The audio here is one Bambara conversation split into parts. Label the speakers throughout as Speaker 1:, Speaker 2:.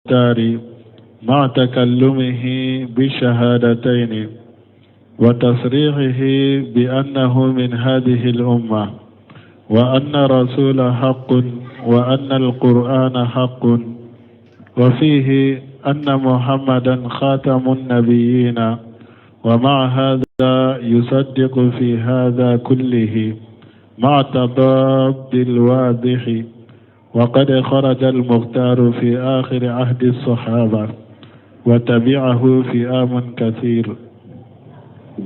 Speaker 1: المختار مع تكلمه بالشهادتين وتصريحه بأنه من هذه الأمة وأن رسول حق وأن القرآن حق وفيه أن محمدا خاتم النبيين ومع هذا يصدق في هذا كله مع التضاد الواضح وقد خرج المختار في آخر عهد الصحابة وتبعه فئام كثير.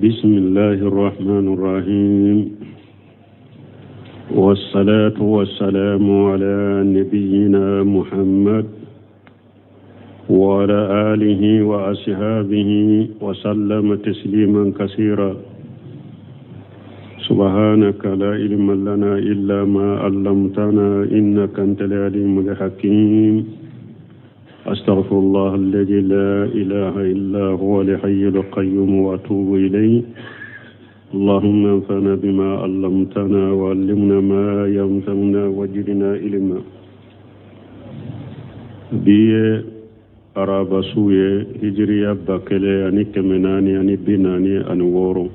Speaker 2: بسم الله الرحمن الرحيم، والصلاة والسلام على نبينا محمد وعلى آله وأصحابه وسلم تسليما كثيرا. سبحانك لا علم لنا إلا ما علمتنا إنك أنت العليم الحكيم. أستغفر الله الذي لا إله إلا هو الحي القيوم وأتوب إليه. اللهم انفعنا بما علمتنا وعلمنا ما ينفعنا وزدنا علما. Bi ye araba su ye, hijiriya 1446,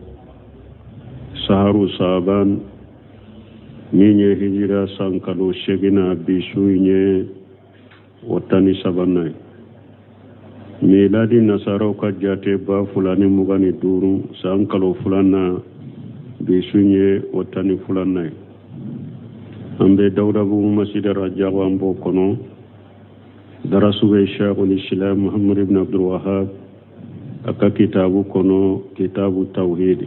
Speaker 2: saharu saban, min ye hijira san kalo seginna. Bi su in ye o 13nan ye. Miladi nasaraw ka jate, 2025 san kalo filanan, bi su in ye o 12nan ye. An bɛ Dawudabugu Masjid Rajabu, an b'o kɔnɔ. Darasu bɛ Sheikhul Islam Muhammad ibn Abdul Wahab a ka kitabu kɔnɔ, Kitabu Tawhid,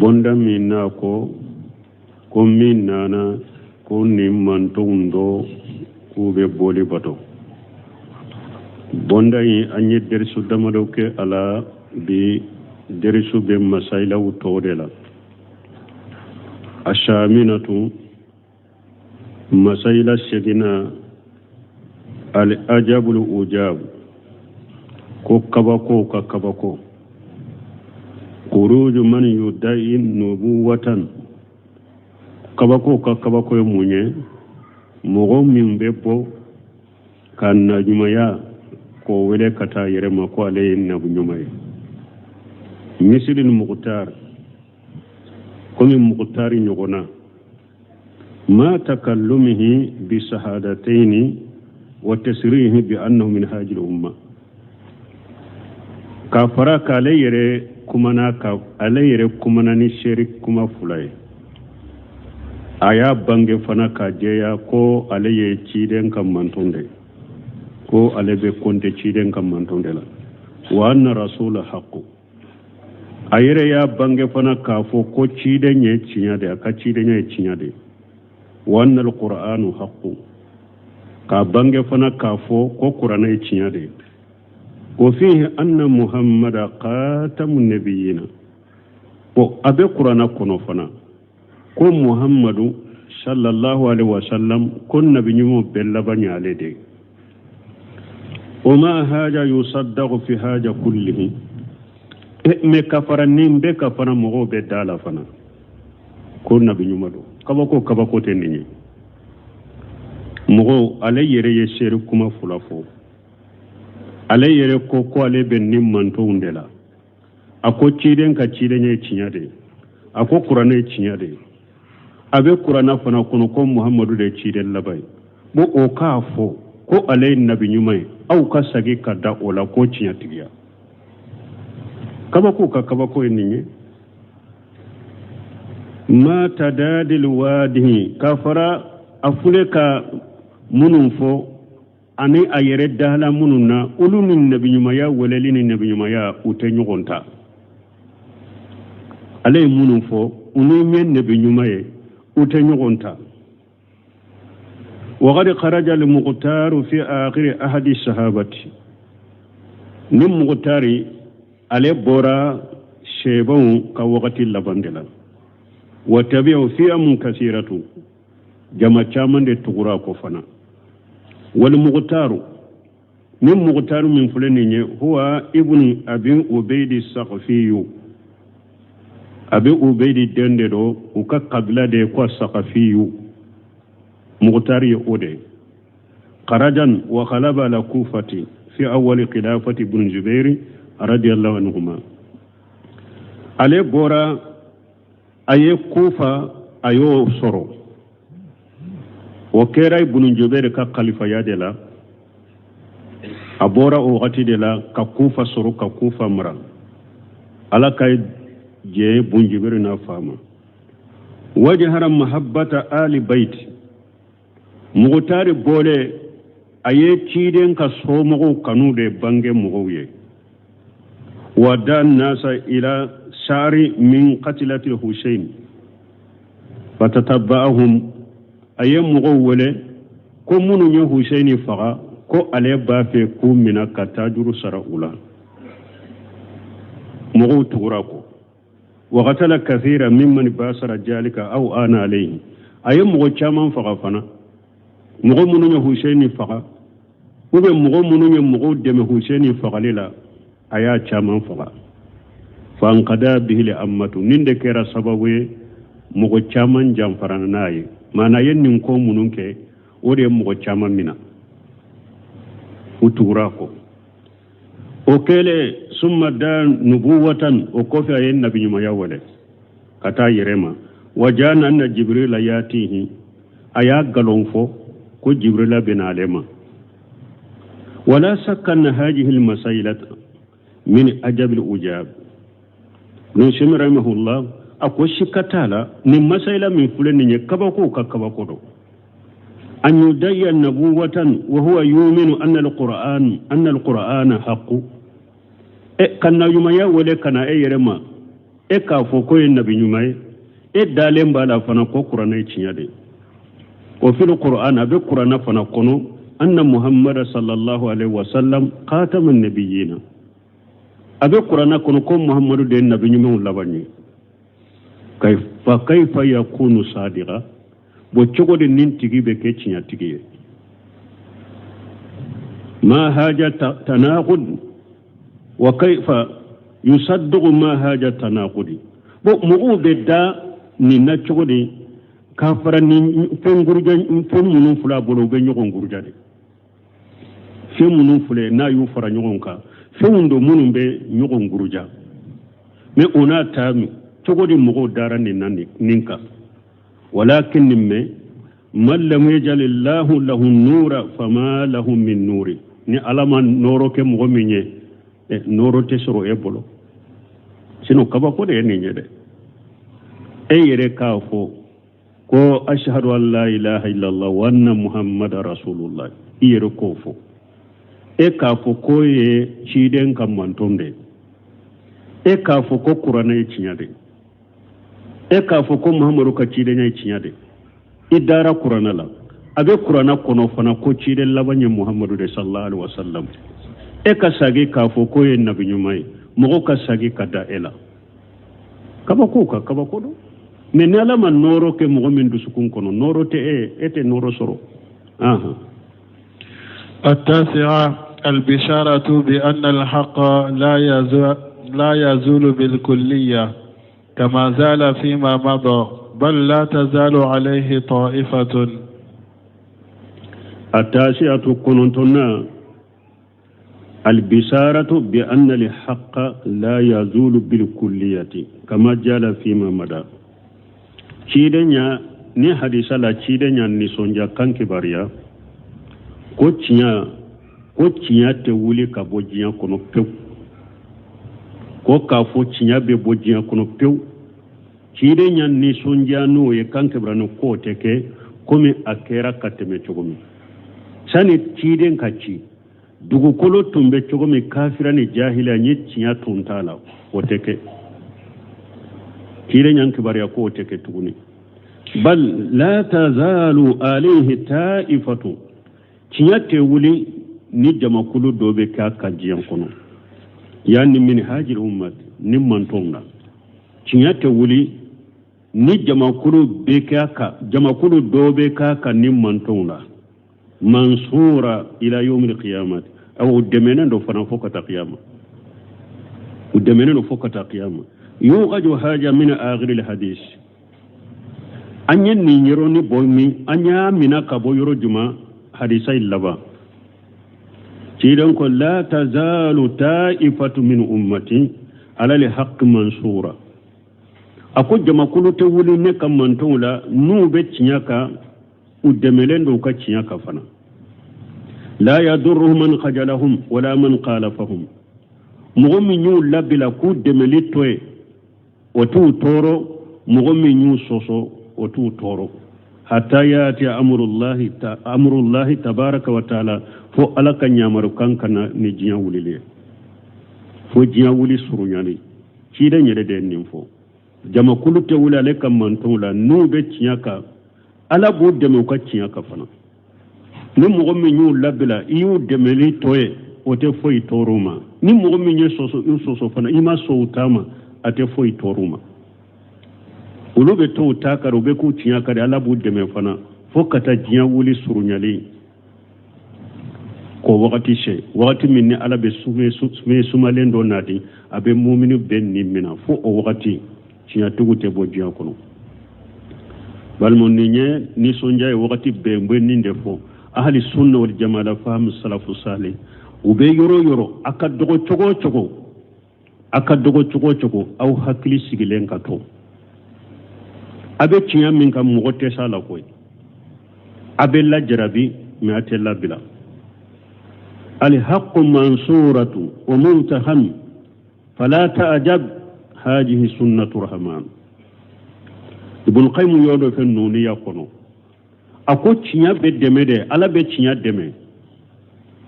Speaker 2: bonda min n'a ko ko min nana ko nin mantonw dɔ k'u bɛ boli bato. Bonda in, an ye derisu damadɔ kɛ a la. Bi derisu bɛ masayilaw tɔ de la. Asaminatu, masayila seginna, al ajabul ujabu, ko kabako ka kabako, kuruju man yudai nubuwatan. Kabako ka kabako ye mun ye? Mɔgɔ min bɛ bɔ ka naɲumanya k'o wele ka taa yɛrɛ ma ko ale ye nabiɲuman ye, misilil mukhtar, komi mukhtari ɲɔgɔnna, ma takallumihi bi sahadataini wa tasrihi bi annahu min hajil umma, k'a fara k'ale yɛrɛ kumana, ka ale yɛrɛ kumana ni seeri kuma fila ye. A y'a bange fana k'a jɛya ko ale ye ciden ka manton de, ko ale bɛ kɔnte ciden ka manton de la, wa anna rasula haqqu. A yɛrɛ y'a bange fana k'a fɔ ko ciden ye tiɲɛ de, a ka cidenya ye tiɲɛ de, wa anna alqur'anu haqqu, k'a bange fana k'a fɔ ko kuranɛ ye tiɲɛ de, wa fihi anna muhammada khatamu nabiyina. Bon, a bɛ kuranɛ kɔnɔ fana ko Muhammadu sallallahu alaihi wasallam, ko nabi ɲumanw bɛɛ laban ye ale de ye. O ma haja yusaddaqu fi haja kullihi, mais ka fara nin bɛɛ ka fana, mɔgɔw bɛ da la fana ko nabi ɲuman don. Kabako kabako tɛ nin ye. Mɔgɔw, ale yɛrɛ ye seeri kuma fila fɔ. Ale yɛrɛ ko ko ale bɛ nin mantonw de la. A ko ciden ka ciden ye tiɲɛ de ye. A ko kuranɛ ye tiɲɛ de ye. A bɛ kuranɛ fana kɔnɔ ko Muhamadu de ye ciden laban ye. Bon, o k'a fɔ ko ale ye nabi ɲuman ye, aw ka sagi ka da o la ko tiɲɛtigiya. Kabako ka kabako ye nin ye. Ma tadadil wadihi, ka fara a fule ka minnu fɔ ani a yɛrɛ dahala minnu na, olu ni nabiɲumanya weleli ni nabiɲumanya u tɛ ɲɔgɔn ta. Ale ye minnu fɔ, u ni ɲɛ nabiɲuman ye, u tɛ ɲɔgɔn ta. وقد خرج المختار في آخر عهد الصحابة. Ni mugutari ale bɔra sebaw ka wagati laban de la. Wa tabi'u fi'amun kasiratu, jama caman de tugura ko fana. Wal mugutaru, ni mugutaru min filɛ nin ye, huwa ibnu Abi Ubeydi Sakafiyu, Abi Ubeydi den de don, u ka kabila de ye ko Sakafiyu. Mugutari ye o de ye. Kharajan wa ghalaba ala Kufati fi awwali khilafati ibn Zubair radiyallahu anhuma. Ale bɔra, a ye Kufa, a y'o sɔrɔ. O kɛra ibn Zubair ka kalifaya de la. A bɔra o wagati de la ka Kufa sɔrɔ, ka Kufa mara. Ala ka jɛ ibn Zubair n'a fa ma. Wajahara mahabbata ali bait. Mugutari bɔlen, a ye ciden ka somɔgɔw kanu de bange mɔgɔw ye. Wa da nasa ila sari min qatilati Hussein fatatabba'ahum. A ye mɔgɔw wele ko minnu ye Hussein faga, ko ale b'a fɛ k'u minɛ ka taa juru sara u la. Mɔgɔw tugura kɔ. Wa qatala kathira mimman basara jalika aw ana alayhi. A ye mɔgɔ caman faga fana, mɔgɔ minnu ye Hussein faga ou bien mɔgɔ minnu ye mɔgɔw dɛmɛ Hussein fagali la, a y'a caman faga. Fankada bihi ammatu. Nin de kɛra sababu ye mɔgɔ caman janfara n'a ye. Maana ye nin ko minnu kɛ, o de ye mɔgɔ caman mina, u tugura kɔ. O kɛlen, summa da nubuwatan, o kɔfɛ a ye nabiɲumanya wele ka taa yɛrɛ ma. Wa jana anna Jibrila yatihi. A y'a galon fɔ ko Jibrila bɛna ale ma. Wala sakka anna hadihi almasaila min ajabil ujab. Ibn Taymiyyah rahimahullah a ko sikka t'a la, nin masayila min filɛ nin ye, kabako ka kabako don. An yudayya nabuwatan wa huwa yuminu anna alqur'ana haqqu. E ka nabiɲumanya wele ka na e yɛrɛ ma, e k'a fɔ ko ye nabi ɲuman ye, e dalen b'a la fana ko kuranɛ ye tiɲɛ de ye. O fil qur'an, a bɛ kuranɛ fana kɔnɔ, anna Muhammada sallallahu alaihi wasallam khataman nabiyina. A bɛ kuranɛ kɔnɔ ko Muhammadu de ye nabi ɲumanw laban ye. Fa kaifa yakunu sadiqa? Bon, cogo di nin tigi bɛ kɛ tiɲɛtigi ye? Ma haja tanaqud wa kaifa yusaddiqu ma haja tanaqudi. Bon, mɔgɔw bɛ da nin na cogo di k'a fara ni fɛn guruja, fɛn minnu filɛ a bolo, u bɛ ɲɔgɔn guruja de. Fɛn minnu filɛ n'a y'u fara ɲɔgɔn kan, fɛnw don minnu bɛ ɲɔgɔn guruja. Mais o n'a ta cogo di mɔgɔw dara nin na nin kan? Walakin nin mɛ man lam yajalillahu lahu nura fama lahu min nuri. Ni Ala ma nɔɔrɔ kɛ mɔgɔ min ye, nɔɔrɔ tɛ sɔrɔ e bolo. Sinon kabako de ye nin ye dɛ. E yɛrɛ k'a fɔ ko ashhadu an la ilaha illallah wa anna muhammada rasulullah, i yɛrɛ k'o fɔ, e k'a fɔ k'o ye ciden ka manton de ye, e k'a fɔ ko kuranɛ ye tiɲɛ de ye, e k'a fɔ ko Muhammadu ka cidenya ye tiɲɛ de, i dara kuranɛ la, a bɛ kuranɛ kɔnɔ fana ko ciden laban ye Muhammadu de sallallahu alaihi wasallam, e ka sagi k'a fɔ k'o ye nabi ɲuman ye, mɔgɔw ka sagi ka da e la. Kabako ka kabako don. Mais ni Ala ma nɔɔrɔ kɛ mɔgɔ min dusukun kɔnɔ, nɔɔrɔ tɛ e, e tɛ nɔɔrɔ sɔrɔ. Ahan.
Speaker 1: التاسعة البشارة بأن الحق لا يزول بالكلية كما زال فيما مضى بل لا تزال عليه طائفة.
Speaker 2: التاسعة كنتنا البشارة بأن الحق لا يزول بالكلية كما جال فيما مضى. Cidenya ni hadisa la, cidenya nisɔndiya kan kibaruya ko tiɲɛ tɛ wuli ka bɔ diɲɛ kɔnɔ pewu, ko k'a fɔ tiɲɛ bɛ bɔ diɲɛ kɔnɔ pewu, cidenya nisɔndiya n'o ye kan kibaruya ni k'o tɛ kɛ komi a kɛra ka tɛmɛ cogo min. Sani ciden ka ci, dugukolo tun bɛ cogo min, kafira ni jahiliya n ye tiɲɛ tun t'a la, o tɛ kɛ. Ciden ɲan kibaruya k'o tɛ kɛ tuguni. Bal la tazalu alayhi ta'ifatu, tiɲɛ tɛ wuli ni jamakulu dɔ bɛ k'a ka diɲɛ kɔnɔ, yani min hajil ummat, ni mantɔnw na. Tiɲɛ tɛ wuli ni jamakulu bɛ k'a kan, jamakulu dɔ bɛ k'a kan ni mantɔnw la, mansura ila yawmil qiyamah. Aw u dɛmɛnen don fana fo ka taa qiyama, u dɛmɛnen don fo ka taa qiyama. Yuqaju haja min akhir al hadis. An ye nin yɔrɔnin bɔ min? An y'a mina ka bɔ yɔrɔ juma? Hadisa in laban, ciden ko: la tazalu taifatu min ummati ala li haqqi mansura. A ko jamakulu tɛ wuli ne ka mantɔnw la n'u bɛ tiɲɛ kan, u dɛmɛlen don u ka tiɲɛ kan fana. La yadurruhum man khajalahum wala man khalafahum. Mɔgɔ min y'u labila k'u dɛmɛli to yen, o t'u tɔɔrɔ. Mɔgɔ min y'u sɔsɔ, o t'u tɔɔrɔ. Hatta yati amrullahi ta amrullahi tabaraka wa taala, fo Ala ka ɲamarukan ka na ni diɲɛ wulili ye, fo diɲɛ wuli surunyali. Ciden yɛrɛ de ye nin fɔ. Jamakulu tɛ wuli ale ka mantɔnw la n'u bɛ tiɲɛ kan, Ala b'u dɛmɛ u ka tiɲɛ kan fana. Ni mɔgɔ min y'u labila, i y'u dɛmɛli tɔ ye, o tɛ foyi tɔɔrɔ ma. Ni mɔgɔ min ye sɔsɔ, i sɔsɔ fana, i ma sɔn u ta ma, a tɛ foyi tɔɔrɔ ma. Olu bɛ to u ta kari, u bɛ k'u tiɲɛ kari, Ala b'u dɛmɛ fana fo ka taa diɲɛ wuli surunyali k'o wagati se, wagati min ni Ala bɛ sume sumalen dɔ nati, a bɛ mumini bɛɛ ni minɛ. Fo o wagati, tiɲɛtigiw tɛ bɔ diɲɛ kɔnɔ. Balimaw, nin ye nisɔndiya ye. Wagati bɛɛ n bɛ nin de fɔ: ahali sunna wal jamaa la fahamu salafu salih, u bɛ yɔrɔ o yɔrɔ, a ka dɔgɔ cogo o cogo, a ka dɔgɔ cogo o cogo, aw hakili sigilen ka to. A bɛ tiɲɛ min kan, mɔgɔ tɛ s'a la koyi. A bɛ lajarabi, mɛ a tɛ labila. Alhaqqu mansuratu wa mumtahan fala ta'jab, hadihi sunnatu rahman. Ibn Qayyim y'o dɔ fɛ nuniya kɔnɔ. A ko tiɲɛ bɛ dɛmɛ dɛ, Ala bɛ tiɲɛ dɛmɛ,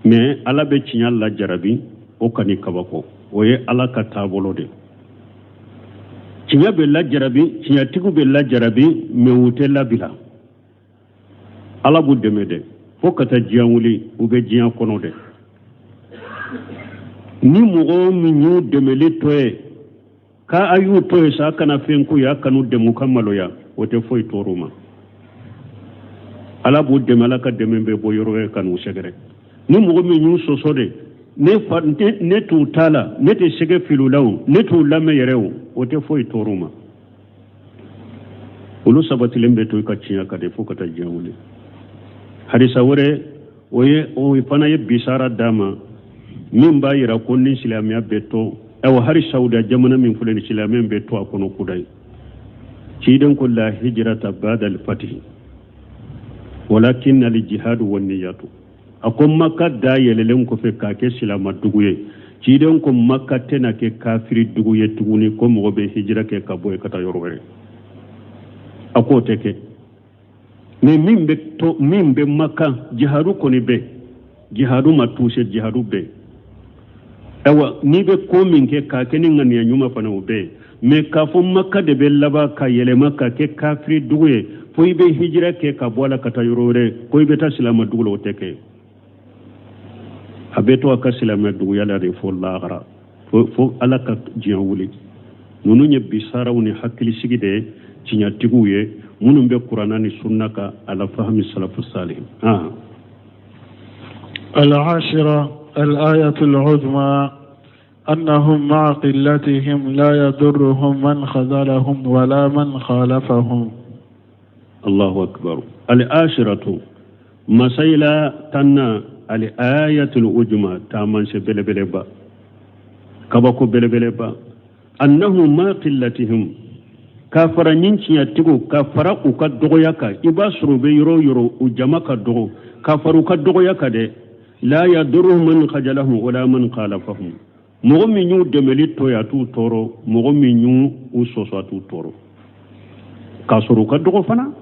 Speaker 2: mɛ Ala bɛ tiɲɛ lajarabi. O kani kabako, o ye Ala ka taabolo de. Tiɲɛ bɛ lajarabi, tiɲɛtigiw bɛ lajarabi, mɛ u tɛ labila. Ala b'u dɛmɛ dɛ fo ka taa diɲɛ wuli, u bɛ diɲɛ kɔnɔ dɛ. Ni mɔgɔ min y'u dɛmɛli to ye, k'a a y'u to yen sa, a kana fɛn k'u ye, a kan'u dɛmɛ, u ka maloya, o tɛ foyi tɔɔrɔ ma. Ala b'u dɛmɛ, Ala ka dɛmɛ bɛ bɔ yɔrɔ wɛrɛ ka n'u sɛgɛrɛ. Ni mɔgɔ min y'u sɔsɔ de, ne fa ne t'u ta la, ne tɛ sɛgɛ fili la o, ne t'u lamɛn yɛrɛ o, o tɛ foyi tɔɔrɔ ma. Olu sabatilen bɛ to i ka tiɲɛ kan de fo ka taa diɲɛ wuli. Hadisa wɛrɛ, o ye o fana ye bisara d'a ma min b'a yira ko ni silamɛya bɛ to, ayiwa, hali Saudiya jamana min filɛ ni silamɛya bɛ to a kɔnɔ kudayi. Ciden ko: la hijrata ba'da al-fatihi walakin al-jihadu wa niyatu. A ko Maka da yɛlɛlen kɔfɛ k'a kɛ silama dugu ye, ciden ko Maka tɛna kɛ kafiri dugu ye tuguni, ko mɔgɔ bɛ hijira kɛ ka bɔ yen ka taa yɔrɔ wɛrɛ. A k'o tɛ kɛ, mɛ min bɛ to, min bɛ Maka, jihadu kɔni bɛ, jihadu ma tuuse, jihadu bɛ. Ayiwa, n'i bɛ ko min kɛ k'a kɛ ni ŋaniya ɲuman fana, o bɛ yen. Mɛ k'a fɔ Maka de bɛ laban ka yɛlɛma ka kɛ kafiri dugu ye, fo i bɛ hijira kɛ ka bɔ a la ka taa yɔrɔ wɛrɛ, ko i bɛ taa silamɛ dugu la, o tɛ kɛ. A bɛ to a ka silamɛ duguya la de fo lahara, fo Ala ka diɲɛ wuli. Ninnu ye bisaraw ni hakilisigi de ye tiɲɛtigiw ye minnu bɛ Kuranna ni sunna kan ala fahami salafu salih.
Speaker 1: العاشرة: الآية العظمى أنهم مع قلتهم لا يضرهم من خذلهم ولا من خالفهم.
Speaker 2: الله أكبر. العاشرة، masayila 10nan، الآية العظمى، taamasiyɛn belebeleba, kabako belebeleba، أنهم مع قلتهم، k'a fara ɲin tiɲɛtigiw, ka fara u ka dɔgɔya kan. I b'a sɔrɔ u bɛ yɔrɔ o yɔrɔ, u jama ka dɔgɔ, ka fara u ka dɔgɔya kan dɛ. لا يضرهم من خذلهم ولا من خالفهم. Mɔgɔ min y'u dɛmɛli to yen, a t'u tɔɔrɔ. Mɔgɔ min y'u u sɔsɔ, a t'u tɔɔrɔ, k'a sɔrɔ u ka dɔgɔ fana.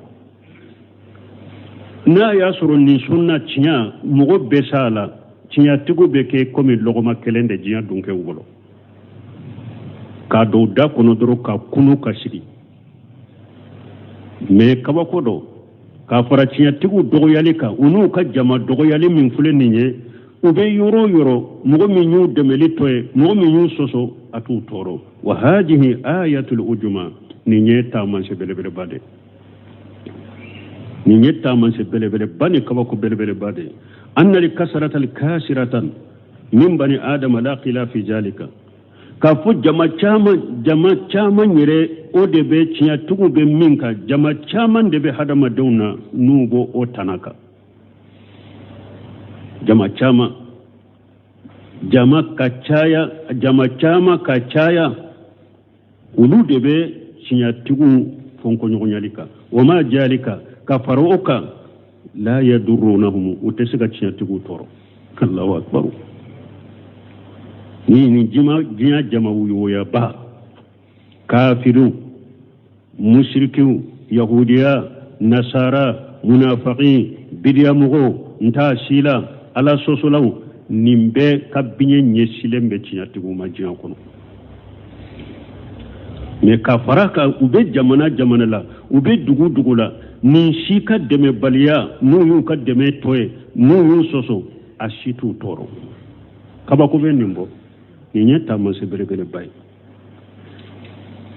Speaker 2: N'a y'a sɔrɔ nin sunna tiɲɛ, mɔgɔ bɛɛ s'a la, tiɲɛtigiw bɛ kɛ komi lɔgɔma kelen de diɲɛ dunkɛw bolo, k'a don da kɔnɔ dɔrɔn ka kunu ka sigi. Mɛ kabako dɔ, k'a fara tiɲɛtigiw dɔgɔyali kan, u n'u ka jama dɔgɔyali min filɛ nin ye, u bɛ yɔrɔ o yɔrɔ, mɔgɔ min y'u dɛmɛli to ye, mɔgɔ min y'u sɔsɔ, a t'u tɔɔrɔ. وهذه آية العظمى، nin ye taamasiyɛn belebeleba de, nin ye taamasiyɛn belebeleba ni kabako belebeleba de. أن الكثرة الكاسرة من بني آدم لا خلاف في ذلك. K'a fɔ jama caman, jama caman yɛrɛ, o de bɛ tiɲɛtigiw bɛ min kan. Jama caman de bɛ hadamadenw na n'u b'o o tana kan. Jama caman, jama ka caya, jama caman ka caya, olu de bɛ tiɲɛtigiw fɔnkɔɲɔgɔnyali kan. Wa ma jalika, ka fara o kan, la yadurunahum, u tɛ se ka tiɲɛtigiw tɔɔrɔ. Allahu akbar. Ni diɲɛ jama woyoyaba, kafiriw, musirikiw, yahudiya, nasara, munafaqin, bidiyamɔgɔw, n t'a si la, ala sɔsɔlaw, nin bɛɛ ka biɲɛ ɲɛsilen bɛ tiɲɛtigiw ma diɲɛ kɔnɔ. Mais ka fara kan, u bɛ jamana jamana la, u bɛ dugu dugu la, nin si ka dɛmɛbaliya, n'u y'u ka dɛmɛ tɔ ye, n'u y'u sɔsɔ, a si t'u tɔɔrɔ. Kabako bɛ nin bɔ. Nin ye taamasiyɛn belebeleba ye.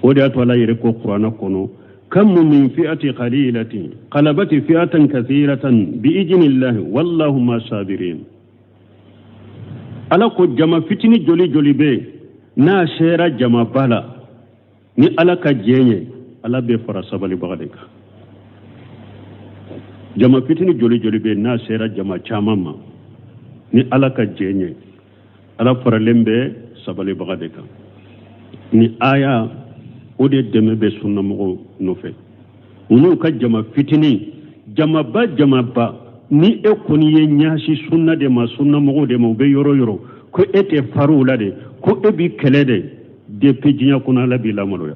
Speaker 2: O de y'a to Ala yɛrɛ ko kuranɛ kɔnɔ: kam min fi'ati qalilatin qalabati fi'atan kathiratan bi idnillahi wallahu ma sabirin. Ala ko jama fitini joli joli bɛ yen, n'a sera jamaba la, ni Ala ka jɛn ye, Ala bɛ fara sabalibaga de kan. Jama fitini joli joli bɛ yen, n'a sera jama caman ma, ni Ala ka jɛn ye, Ala faralen bɛ sabalibaga de kan. Ni aya o de dɛmɛ bɛ sunnamɔgɔw nɔfɛ, u n'u ka jama fitini, jamaba jamaba. Ni e kɔni ye ɲasi sunna de ma, sunnamɔgɔw de ma, u bɛ yɔrɔ yɔrɔ, ko e tɛ fariw la de, ko e b'i kɛlɛ de, depuis diɲɛ kɔnɔ Ala b'i lamaloya.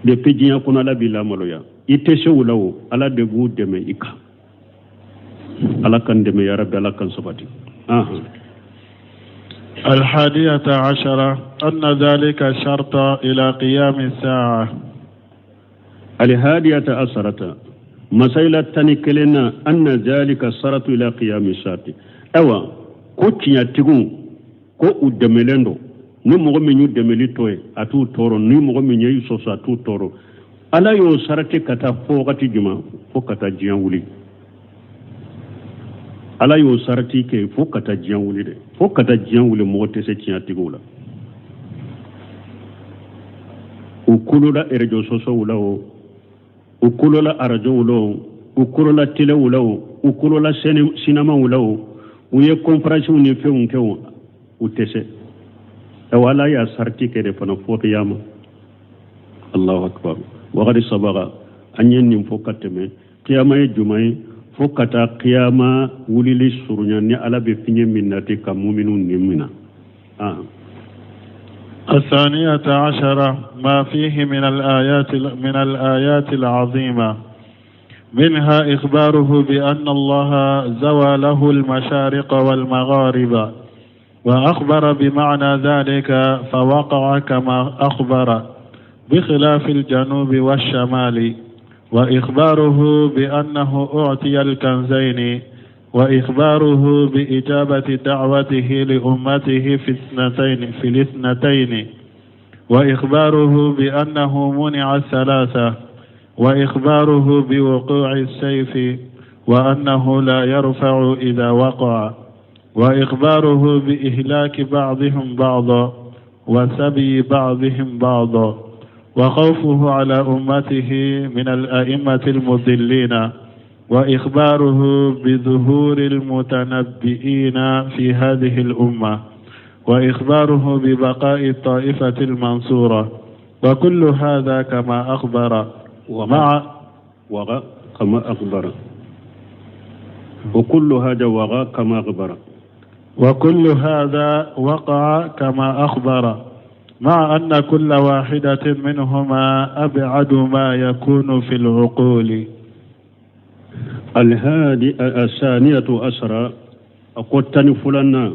Speaker 2: Depuis diɲɛ kɔnɔ Ala b'i lamaloya. I tɛ se u la o, Ala de b'u dɛmɛ i kan. Ala kan dɛmɛ ya Rabbi, Ala kan sabati.
Speaker 1: 11 أن ذلك شرط إلى قيام الساعة.
Speaker 2: 11 masayila 11nan، أن ذلك شرط إلى قيام الساعة. Ayiwa, ko tiɲɛtigiw ko u dɛmɛlen don. Ni mɔgɔ min y'u dɛmɛli tɔ ye, a t'u tɔɔrɔ. Ni mɔgɔ min y'u sɔsɔ, a t'u tɔɔrɔ. Ala y'o sarati ka taa fo wagati jumɛn? Fo ka taa diɲɛ wuli. Ala y'o sarati kɛ fo ka taa diɲɛ wuli dɛ, fo ka taa diɲɛ wuli, mɔgɔ tɛ se tiɲɛtigiw la. U kolola réseaux sociaux la o, u kolola arajow la o, u kolola telew la o, u kolola sinamaw la o, u ye conférencew ni fɛnw kɛ o, u tɛ se. Awa, Ala y'a sarati kɛ de fana fo kiyama. Allahu akbar. Wagati sabaga an ye nin fɔ ka tɛmɛ. Kiyama ye juma ye? Fo ka taa kiyama wulili surunya, ni Ala bɛ fiɲɛ min nati ka muminu nin mina.
Speaker 1: 12 ما فيه من الآيات العظيمة، منها إخباره بأن الله زوى له المشارق والمغارب، وأخبر بمعنى ذلك فوقع كما أخبر، بخلاف الجنوب والشمال، وإخباره بأنه أعطي الكنزين، وإخباره بإجابة دعوته لأمته في الاثنتين، وإخباره بأنه منع الثلاثة، وإخباره بوقوع السيف وأنه لا يرفع إذا وقع، وإخباره بإهلاك بعضهم بعضا وسبي بعضهم بعضا، وخوفه على أمته من الأئمة المضلين، وإخباره بظهور المتنبئين في هذه الأمة، وإخباره ببقاء الطائفة المنصورة، وكل هذا كما أخبر مع
Speaker 2: وقع كما أخبر، وكل هذا وقع كما أخبر.
Speaker 1: وكل هذا وقع كما أخبر، مع أن كل واحدة منهما أبعد ما يكون في العقول.
Speaker 2: 12 أقول 12nan،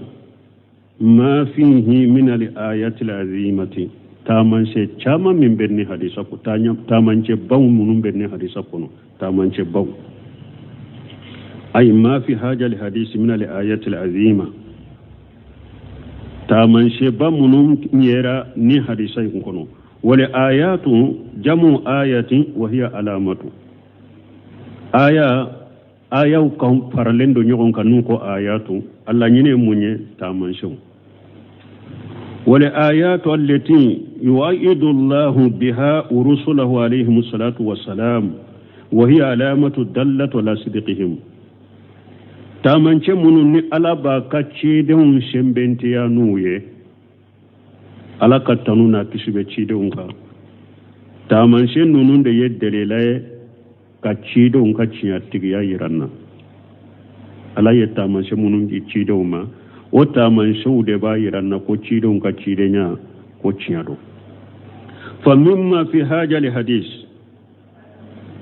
Speaker 2: ما فيه من الآيات العظيمة، taamasiyɛn caman min bɛ ni hadisa ko, taamasiyɛn baw minnu bɛ ni hadisa kɔnɔ, taamasiyɛn baw. أي ما في هذا الحديث من الآيات العظيمة، taamasiyɛn ba minnu yera ni hadisa in kɔnɔ. والآيات جمع آية وهي علامة. Aya, ayaw kan faralen don ɲɔgɔn kan, n'u ko آيات, a laɲini ye mun ye? Taamasiyɛnw. والآيات التي يؤيد الله بها رسله عليهم الصلاة والسلام، وهي علامة دلت على صدقهم. Taamancɛ minnu ni Ala b'a ka cidenw sɛnbɛntiya n'u ye, Ala ka tanu n'a kisi bɛ cidenw kan. Taamancɛ ninnu de ye delila ye ka cidenw ka tiɲɛtigiya yira an na. Ala ye taamancɛ minnu di cidenw ma, o taamancɛw de b'a yira an na ko cidenw ka cidenya ko tiɲɛ don. Fa mimma fi haja li hadis,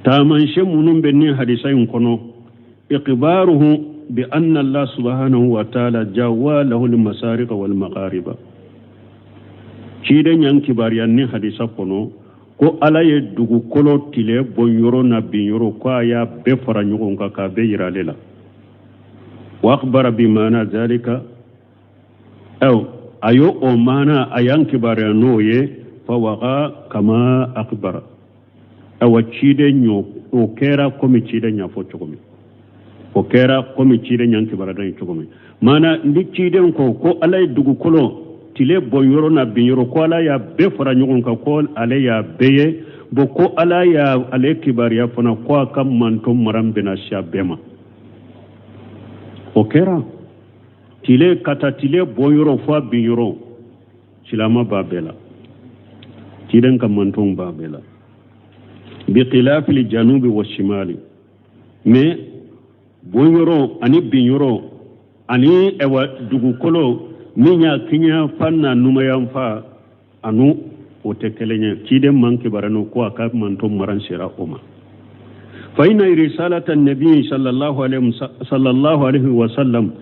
Speaker 2: taamancɛ minnu bɛ nin hadisa in kɔnɔ, ikhbaruhu bi anna Allah subhanahu wa ta'ala jawa lahu al-masariqa wal maghariba. Ciden y'an kibaruya nin hadisa kɔnɔ ko Ala ye dugukolo tile bɔnyɔrɔ n'a binyɔrɔ ko a y'a bɛɛ fara ɲɔgɔn kan k'a bɛɛ yira ale la. Wa akhbara bi maana zalika, aw a y'o o maana a y'an kibaruya n'o ye, fa waqa kama akhbara. Awa ciden ɲɔ o kɛra komi ciden y'a fɔ cogo min, o kɛra komi ciden y'an kibaruya ye cogo min. Maana ni ciden ko ko Ala ye dugukolo tile bɔnyɔrɔ n'a binyɔrɔ ko Ala y'a bɛɛ fara ɲɔgɔn kan ko ale y'a bɛɛ ye, bon ko Ala y'a ale kibaruya fana ko a ka manton mara bɛna si a bɛɛ ma. O kɛra tile ka taa tile bɔnyɔrɔ fo a binyɔrɔ, silama b'a bɛɛ la, ciden ka mantonw b'a bɛɛ la. Bi khilafil janubi wa shimali, mais bɔnyɔrɔ ani binyɔrɔ ani ɛwa dugukolo min y'a kiɲɛfan n'a numayanfa anu o tɛ kelen ye. Ciden man kibaruya n'o ko a ka manton maran sera o ma. Fa inna risalata nabi sallallahu alaihi wa sallam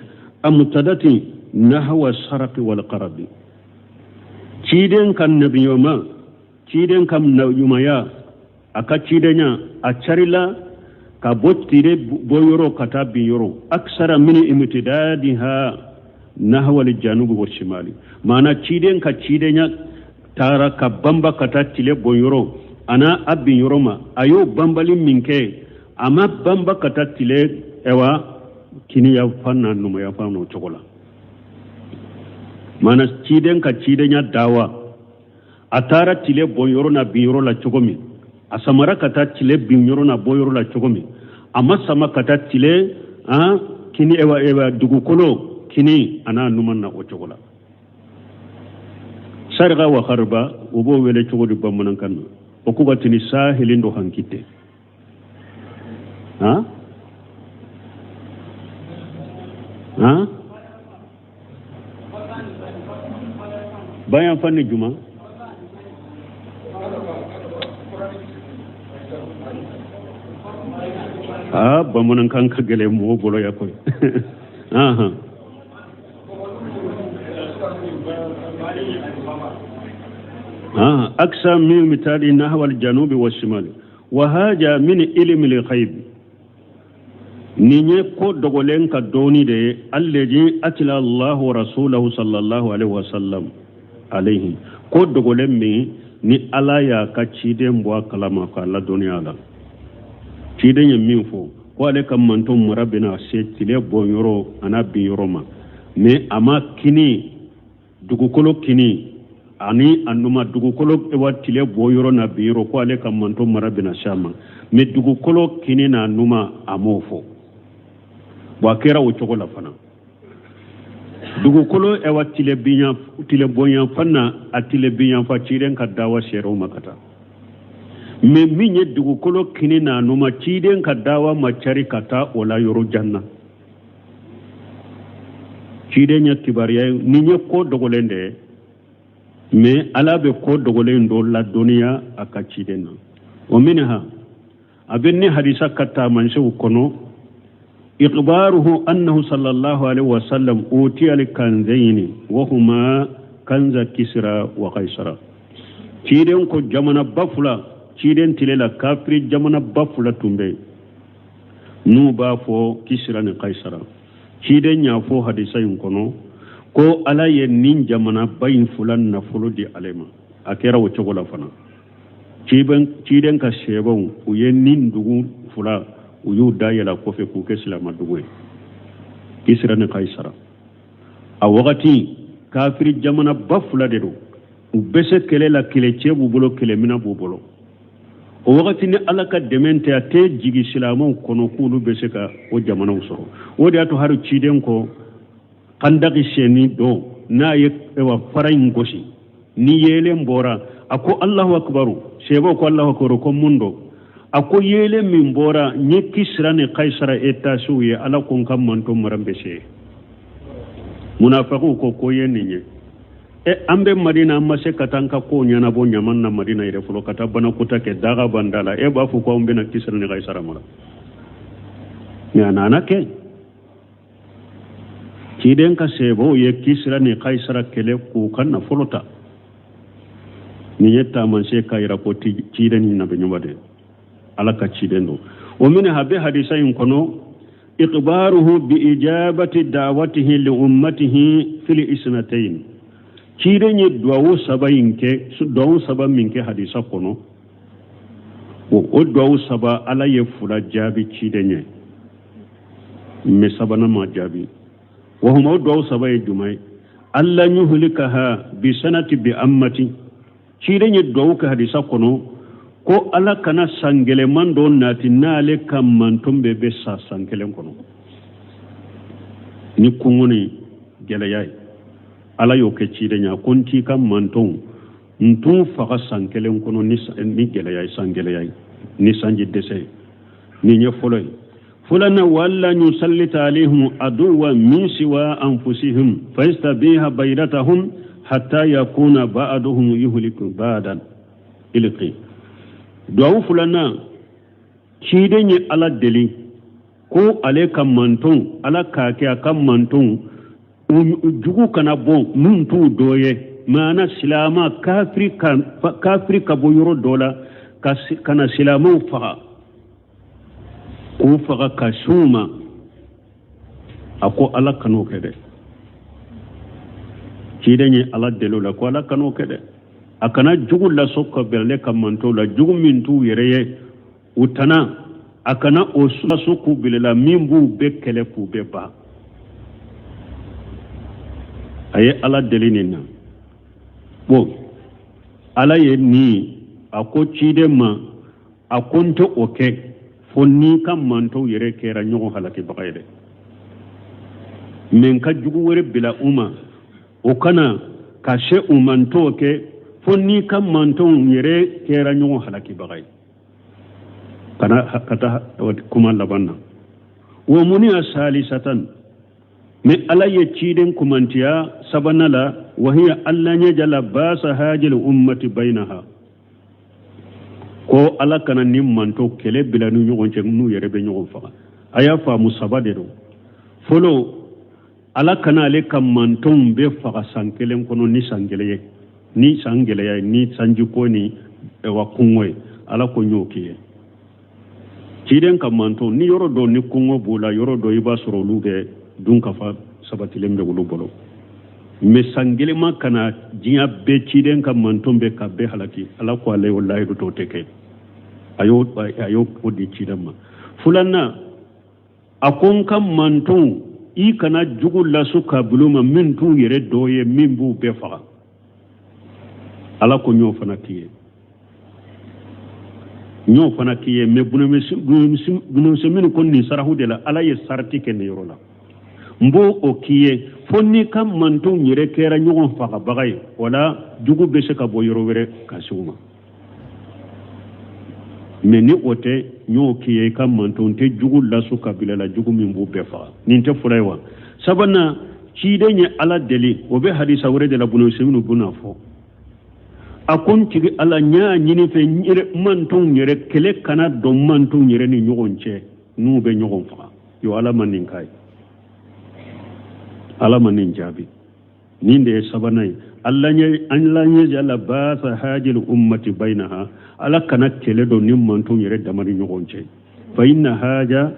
Speaker 2: amtadati nahwa sarqi wal qarabi. Ciden kan nabiyoma, ciden kan ɲumanya, a ka cidenya a carila ka bɔ tile bɔyɔrɔ ka taa bin yɔrɔ, aksara min imtidadiha nahwa al janubi wa shimali. Maana ciden ka cidenya taara ka banba ka taa tile bɔyɔrɔ ana a bin yɔrɔ ma, a y'o banbali min kɛ, a ma banba ka taa tile ɛwa kiniyanfan n'a numayanfan n'o cogo la. Maana ciden ka cidenya dawa a taara tile bɔyɔrɔ n'a bin yɔrɔ la cogo min, a samara ka taa tile bin yɔrɔ n'a bɔ yɔrɔ la cogo min, a ma sama ka taa tile an kini ɛwa ɛwa dugukolo kini a n'a numan na o cogo la. Sariga wa harba o b'o wele cogo di bamanankan na? O ko ka tini sahilin do hankite. Han? Han? Bayan fanni juma? Ah, bamanankan ka gɛlɛn mɔgɔ bolo ya koyi. Ahan. Ah, aksa min mitali nahwa al-janubi wa shimali wa haja min ilmi al-ghaib. Nin ye ko dogolen ka dɔɔni de ye, allazi atla Allahu rasulahu sallallahu alaihi wa sallam alayhi. Ko dogolen min ni Ala y'a ka ciden bɔ a kalama k'a ladɔnniya a la. Ciden ye min fɔ ko ale ka manton mara bɛna se tile bɔnyɔrɔ a n'a binyɔrɔ ma, mais a ma kini dugukolo kini ani a numa dugukolo wa tile bɔyɔrɔ n'a binyɔrɔ ko ale ka manton mara bɛna se a ma, mais dugukolo kini n'a numa a m'o fɔ. Bon, a kɛra o cogo la fana. Dugukolo ɛwa tile binya tile bɔyanfan na a tile binyanfan ciden ka dawa sera o ma ka taa, mais min ye dugukolo kini n'a numa ciden ka dawa ma cari ka taa o la yɔrɔ jan na. Ciden ye kibaruya ye, nin ye ko dogolen de ye, mais Ala bɛ ko dogolen dɔ ladɔnniya a ka ciden na. O minha a bɛ ni hadisa ka taamasiyɛnw kɔnɔ, ikhbaruhu annahu sallallahu alaihi wa sallam utiya al-kanzayni wa huma kanza kisra wa kaisara. Ciden ko jamana ba fila, ciden tile la kafiri jamana ba fila tun bɛ yen n'u b'a fɔ kisira ni kaisara. Ciden y'a fɔ hadisa in kɔnɔ ko Ala ye nin jamana ba in fila nafolo di ale ma. A kɛra o cogo la fana. Ciden ka sɛbɛnw u ye nin dugu fila u y'u dayɛlɛ kɔfɛ k'u kɛ silamadugu ye, kisira ni kaisara. A wagati kafiri jamana ba fila de don, u bɛ se kɛlɛ la, kɛlɛcɛ b'u bolo, kɛlɛminɛ b'u bolo. O wagati ni Ala ka dɛmɛ tɛ, a tɛ jigin silamɛw kɔnɔ k'olu bɛ se ka o jamanaw sɔrɔ. O de y'a to hali ciden kɔ kandaki senni don, n'a ye fara in gosi ni yeelen bɔra, a ko Alahu akibaru. Sebaw ko Alahu akibaru, ko mun don? A ko yeelen min bɔra, n ye Kisira ni Kayisara etasiw ye, Ala ko n ka manton mara bɛ se. Munafakiw ko ye nin ye. E, an bɛ Madina, an ma se ka taa an ka kow ɲɛnabɔ ɲaman na Madina yɛrɛ fɔlɔ, ka taa banakota kɛ daga b'an da la, e b'a fɔ ko anw bɛna Kisira ni Kayisara mara. Mais a nana kɛ ciden ka sebaw ye Kisira ni Kayisara kɛlɛ k'u ka nafolo ta. Nin ye taamasiyɛn k'a yira ko ciden ni nabi ɲuman de, Ala ka ciden don. O minɛ a bɛ hadisa in kɔnɔ, ikhbaruhu bi ijabati da'watihi li ummatihi fil isnatayn. Ciden ye duwawu saba in kɛ, duwawu saba min kɛ hadisa kɔnɔ, o duwawu saba Ala ye fila jaabi ciden ye, mais sabanan ma jaabi. Wa huma, o duwawu saba ye jumɛn ye? Alla yuhlikaha bi sanati bi ammati. Ciden ye duwawu kɛ hadisa kɔnɔ ko Ala kana san gɛlɛman dɔ nati n'ale ka manton bɛɛ bɛ sa san kelen kɔnɔ ni kɔngɔ ni gɛlɛya ye. Ala y'o kɛ ciden ye, a ko n t'i ka mantonw n t'u faga san kelen kɔnɔ ni gɛlɛya ye, san gɛlɛya ye, ni sanji dɛsɛ ye. Nin ye fɔlɔ ye. Filanan, wala yusallita alayhim aduwa min siwa anfusihim fayastabiha baydatahum hatta yakuna ba'duhum yuhliku ba'dan ilqi. Duwawu filanan, ciden ye Ala deli ko ale ka mantonw, Ala k'a kɛ a ka mantonw jugu kana bɔ min t'u dɔ ye, maana silama kafiri ka bɔ yɔrɔ dɔ la ka na silamɛw faga, k'u faga ka s'u ma. A ko Ala kan'o kɛ dɛ. Ciden ye Ala deli o la ko Ala kan'o kɛ dɛ, a kana jugu lasɔ ka bɛn ale ka mantonw la, jugu min t'u yɛrɛ ye, u tana, a kana o lasɔ k'u bila la min b'u bɛɛ kɛlɛ k'u bɛɛ ban. A ye Ala deli nin na. Bon, Ala ye nin a ko ciden ma, a ko n tɛ o kɛ fo n'i ka mantonw yɛrɛ kɛra ɲɔgɔn halakibaga ye dɛ. Mais n ka jugu wɛrɛ bila u ma, o kana ka se u ma, n t'o kɛ fo n'i ka mantonw yɛrɛ kɛra ɲɔgɔn halakibaga ye. Kana ka taa kuma laban na. Wa muniya salisatan, mais Ala ye ciden kumantiya sabanan la, wahiya alla yajala basa hajil ummati bainaha, ko Ala kana ni manto kɛlɛ bila ni ɲɔgɔn cɛ n'u yɛrɛ bɛ ɲɔgɔn faga. A y'a faamu, saba de don. Fɔlɔ, Ala kana ale ka mantonw bɛɛ faga san kelen kɔnɔ ni san gɛlɛya ye, ni san gɛlɛya ye, ni sanjiko ni wa kɔngɔ ye. Ala ko n y'o k'i ye. Ciden ka manton ni yɔrɔ dɔ ni kɔngɔ b'o la, yɔrɔ dɔ i b'a sɔrɔ olu bɛ dunkafa sabatilen bɛ olu bolo. Mais san gɛlɛma kana diɲɛ bɛɛ ciden ka manton bɛɛ ka bɛɛ halaki, Ala ko ale y'o layidu t'o tɛ kɛ. A y'o o di ciden ma. Filanan, a ko n ka mantonw i kana jugu lasu ka bila u ma min t'u yɛrɛ dɔ ye, min b'u bɛɛ faga. Ala ko n y'o fana k'i ye, n y'o fana k'i ye. Mais bunamisɛnninw ko nin sarahu de la, Ala ye sarati kɛ nin yɔrɔ la. N b'o o k'i ye fo n'i ka mantonw yɛrɛ kɛra ɲɔgɔn fagabaga ye, wala jugu bɛ se ka bɔ yɔrɔ wɛrɛ ka se u ma. Mais ni o tɛ, n y'o k'i ye, i ka mantonw tɛ jugu lasu ka bila la, jugu min b'u bɛɛ faga. Nin tɛ fɔlɔ ye wa? Sabanan, ciden ye Ala deli, o bɛ hadisa wɛrɛ de la, bunamisɛnninw bɛna fɔ. A ko n tigi Ala, n y'a ɲini fɛ n yɛrɛ mantonw yɛrɛ kɛlɛ kana don mantonw yɛrɛ ni ɲɔgɔn cɛ n'u bɛ ɲɔgɔn faga. Yo, Ala ma nin k'a ye, Ala ma nin jaabi. Nin de ye sabanan ye. Alla yajala basa hajil ummati bainaha, Ala kana kɛlɛ don ni mantonw yɛrɛ dama ni ɲɔgɔn cɛ. Fa inna haja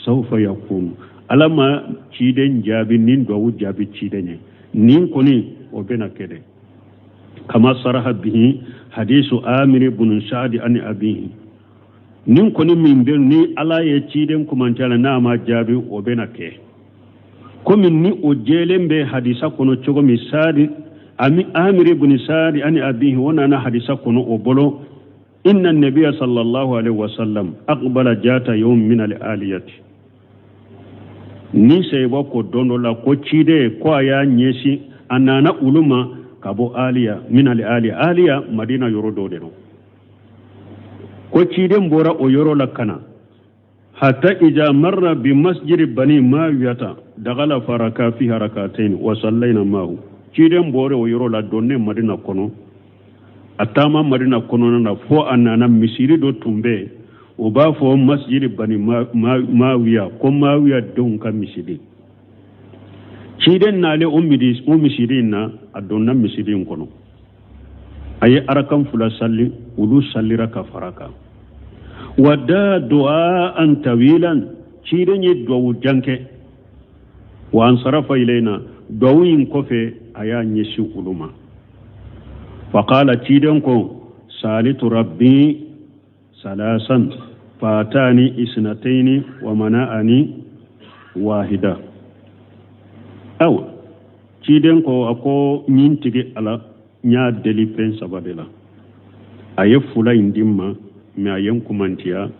Speaker 2: sawfa yakunu. Ala ma ciden jaabi nin duwawu jaabi ciden ye, nin kɔni o bɛna kɛ dɛ. Kama saraha bihi hadisu Amir ibn Sa'd an abihi, nin kɔni min bɛ ni Ala ye ciden kumantiya la n'a ma jaabi, o bɛna kɛ. Komi ni o jɛlen bɛ hadisa kɔnɔ cogo min, Sadi Amir ibn Sa'd an abihi, o nana hadisa kɔnɔ o bolo. Inna nabiya sallallahu alaihi wasallam aqbala jata yawm min al-aliyati. Ni seyba ko don dɔ la ko ciden ko a y'a ɲɛsin a nana olu ma ka bɔ aliya min al aliya aliya madina yɔrɔ dɔ de don ko ciden bɔra o yɔrɔ la ka na hatta iza marra bi masjidi bani mawiyata dagala faraka fi harakatain wa sallaina mahu. Ciden bɔra o yɔrɔ la donnen madina kɔnɔ a taama madina kɔnɔna na fo a nana misiri dɔ tun bɛ yen o b'a fɔ masjidi bani mawiya ko mawiya denw ka misiri. Ciden nalen o misiri in na a donna misiri in kɔnɔ a ye arakan fila salli olu sallira ka fara kan. Wa da du'a an tawilan ciden ye duwawu jan kɛ wa ansarafa ilayna duwawu in kɔfɛ a y'a ɲɛsin olu ma. Faqala ciden ko salitu rabbi salasan fatani isnataini wa mana'ani wahida. Awa ciden ko a ko n ye n tigi ala n y'a deli fɛn saba de la a ye fula in di n ma mɛ a ye n kumantiya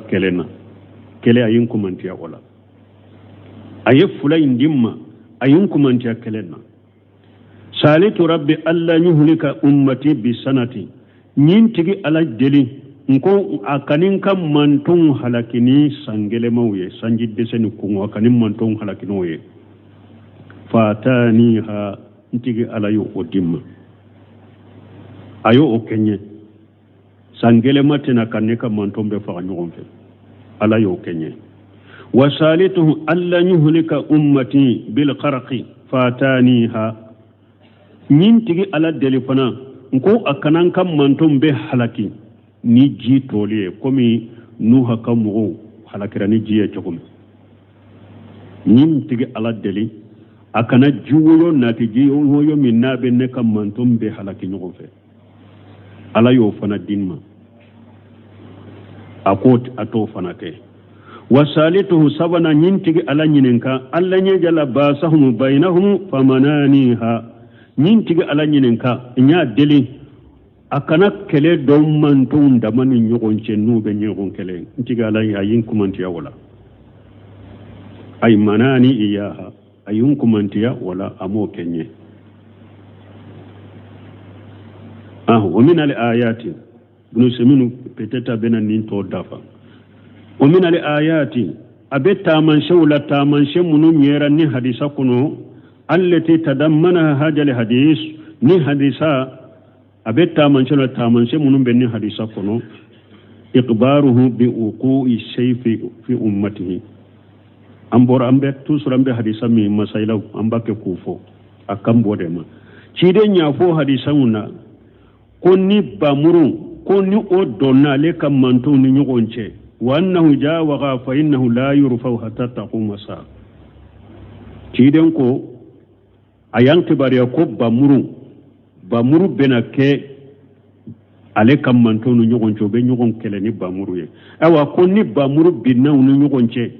Speaker 2: kelen na kelen a ye n kumantiya o la a ye fula in di n ma a ye n kumantiya kelen na. Salitu rabbi alla yuhlika ummati bi sanati n ye n tigi ala deli n ko a kana n ka mantonw halaki ni sangɛlɛmaw ye sanji dɛsɛ ni kɔngɔ a kana n mantonw halaki n'o ye. Fataniha n tigi ala y'o di n ma a y'o kɛ n ye sangɛlɛma tɛna ka ne ka manton bɛɛ faga ɲɔgɔn fɛ ala y'o kɛ n ye. Wa salituhu alla yuhlika ummati bil gharqi fataniha n ye n tigi ala deli fana n ko a kana n ka manton bɛɛ halaki ni ji toli ye komi Nuha ka mɔgɔw halakira ni ji ye cogo min. N ye n tigi ala deli a kana ji woyo nati ji woyo min n'a bɛ ne ka manton bɛɛ halaki ɲɔgɔn fɛ ala y'o fana di n ma a ko a t'o fana kɛ. Wa salituhu sabana n ye n tigi ala ɲininka alla ɲɛjala basahum bainahum famananiha n ye n tigi ala ɲininka n y'a deli a kana kɛlɛ dɔw mantonw dama ni ɲɔgɔn cɛ n'u bɛ ɲɔgɔn kɛlɛ n tigi ala a ye n kumantiya o la ay manani iyaha a ye n kumantiya o la a m'o kɛ n ye. Wa min al ayati Ibn Usaymin peut-être a bɛna nin tɔ dafa. Wa min al ayati a bɛ taamasiyɛnw la taamasiyɛn minnu ɲɛra ni hadisa kɔnɔ allati tadammanaha hadha al hadis ni hadisa a bɛ taamasiyɛn la taamasiyɛn minnu bɛ ni hadisa kɔnɔ iqbaruhu bi wuqu'i sayfi fi ummatihi. An bɔra an bɛ toujours an bɛ hadisa min masayila an b'a kɛ k'o fɔ a kan bɔ de ma. Ciden y'a fɔ hadisaw na ko ni bamuru ko ni o donna ale ka mantonw ni ɲɔgɔn cɛ wa annahu jawaga fa innahu la yurfau hatta taquma saa. Ciden ko a y'an kibaruya ko bamuru bɛna kɛ ale ka mantonw ni ɲɔgɔn cɛ u bɛ ɲɔgɔn kɛlɛ ni bamuru ye. Ayiwa ko ni bamuru binna u ni ɲɔgɔn cɛ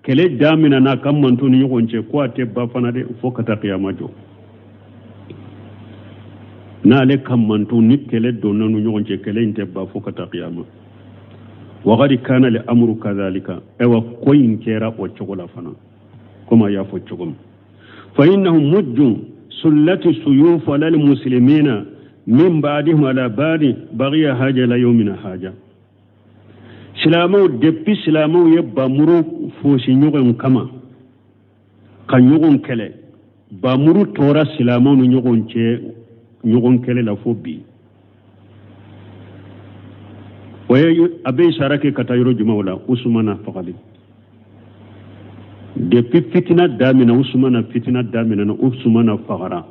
Speaker 2: kɛlɛ daminɛ n'a ka mantonw ni ɲɔgɔn cɛ ko a tɛ ba fana dɛ fo ka taa kiyama jɔ. N'ale ka mantonw ni kɛlɛ donna u ni ɲɔgɔn cɛ kɛlɛ in tɛ ba fo ka taa kiyama. Wagadi kana le amuru kadhalika ayiwa ko in kɛra o cogo la fana komi a y'a fɔ cogo min. Fa innahu mujjun sullati suyuf ala almuslimina min ba'dihim ala ba'di baghiya haja la yawmina haja. Silamɛw depuis silamɛw ye bamuru fosi ɲɔgɔn kama ka ɲɔgɔn kɛlɛ bamuru tora silamɛw ni ɲɔgɔn cɛ ɲɔgɔn kɛlɛ la fo bi. O ye a bɛ isara kɛ ka taa yɔrɔ jumɛnw la Usumana fagali. Depuis fitina daminɛ Usumana fitina daminɛna Usumana fagara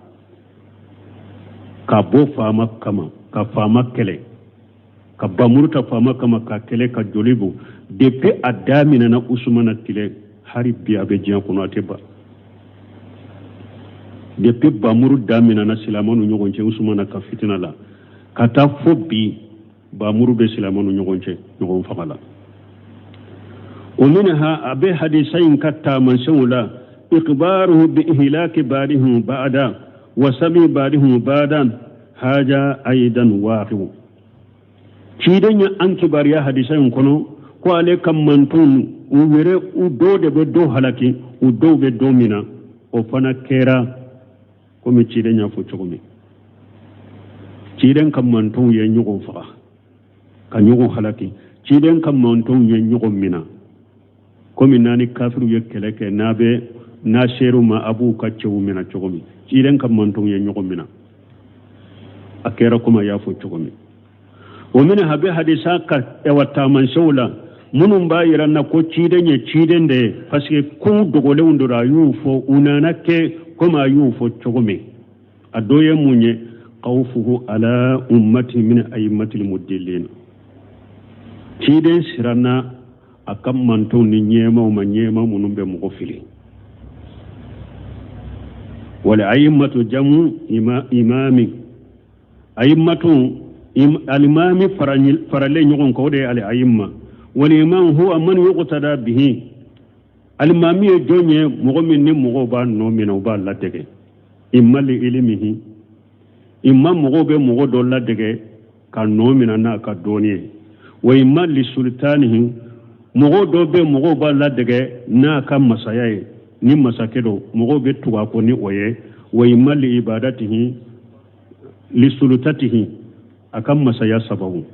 Speaker 2: ka bɔ faama kama ka faama kɛlɛ ka bamuru ta faama kama ka kɛlɛ ka joli bɔ depuis a daminɛna Usumana tile hali bi a bɛ diɲɛ kɔnɔ a tɛ ban. Depuis bamuru daminɛna silamɛw ni ɲɔgɔn cɛ Usumana ka fitina la ka taa fo bi bamuru bɛ silamɛw ni ɲɔgɔn cɛ ɲɔgɔn faga la. O minha a bɛ hadisa in ka taamasiyɛnw la iqbaruhu bi ihlaki ba'dihim ba'da wa sami ba'dihim ba'dan haja aidan waqi'u. Ciden ye an kibaruya hadisa in kɔnɔ ko ale ka mantonw u yɛrɛ u dɔw de bɛ dɔw halaki, u dɔw bɛ dɔ mina. O fana kɛra komi ciden y'a fɔ cogo min. Ciden ka mantonw ye ɲɔgɔn faga ka ɲɔgɔn halaki, ciden ka mantonw ye ɲɔgɔn mina, komi n'a ni kafiriw ye kɛlɛ kɛ, n'a bɛ n'a ser'u ma a b'u ka cɛw mina cogo min. Ciden ka mantonw ye ɲɔgɔn mina, a kɛra komi a y'a fɔ cogo min. Wa minha, bɛ hadisa ka ɛwa taamasiyɛnw la minnu b'a yira na ko ciden ye ciden de ye, parce que kow dogolenw don, a y'u fɔ, u nana kɛ komi a y'u fɔ cogo min. A dɔ ye mun ye? Khawfuhu ala ummati min aimmatil mudillin. Ciden siranna a ka mantonw ni ɲɛmaw ma, ɲɛma minnu bɛ mɔgɔ fili. Wal a'immatu jamu imami, a'immatu alimami faralen ɲɔgɔn kan, o de ye al a'imma. Wal imam huwa man yuqtada bihi. Alimami ye jɔn ye? Mɔgɔ min ni mɔgɔw b'a nɔ minɛ, u b'a ladege. Imma li ilimihi, imma mɔgɔw bɛ mɔgɔ dɔ ladege ka nɔ minɛ n'a ka dɔnni ye. Wa imma li sultanihi, mɔgɔ dɔ bɛ mɔgɔw b'a ladege n'a ka masaya ye, ni masakɛ don mɔgɔw bɛ tugu a kɔ ni o ye. Wa imma li ibadatihi li sultatihi, a ka masaya sababu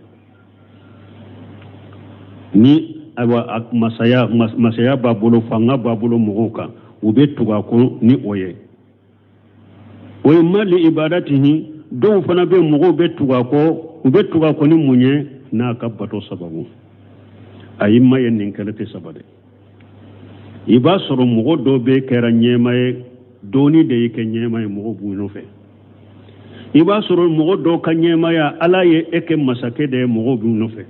Speaker 2: ni ayiwa masaya masaya b'a bolo, fanga b'a bolo mɔgɔw kan, u bɛ tugu a kɔ ni o ye. Wa imma li ibadatihi, dɔw fana bɛ mɔgɔw bɛ tugu a kɔ, u bɛ tugu a kɔ ni mun ye? N'a ka bato sababu. Ayima ye nin qualité saba de. I b'a sɔrɔ mɔgɔ dɔ bɛ kɛra ɲɛma ye, dɔɔni de y'i kɛ ɲɛma ye, mɔgɔw b'u nɔfɛ. I b'a sɔrɔ mɔgɔ dɔw ka ɲɛmaya, Ala ye e kɛ masakɛ de ye, mɔgɔw b'u nɔfɛ.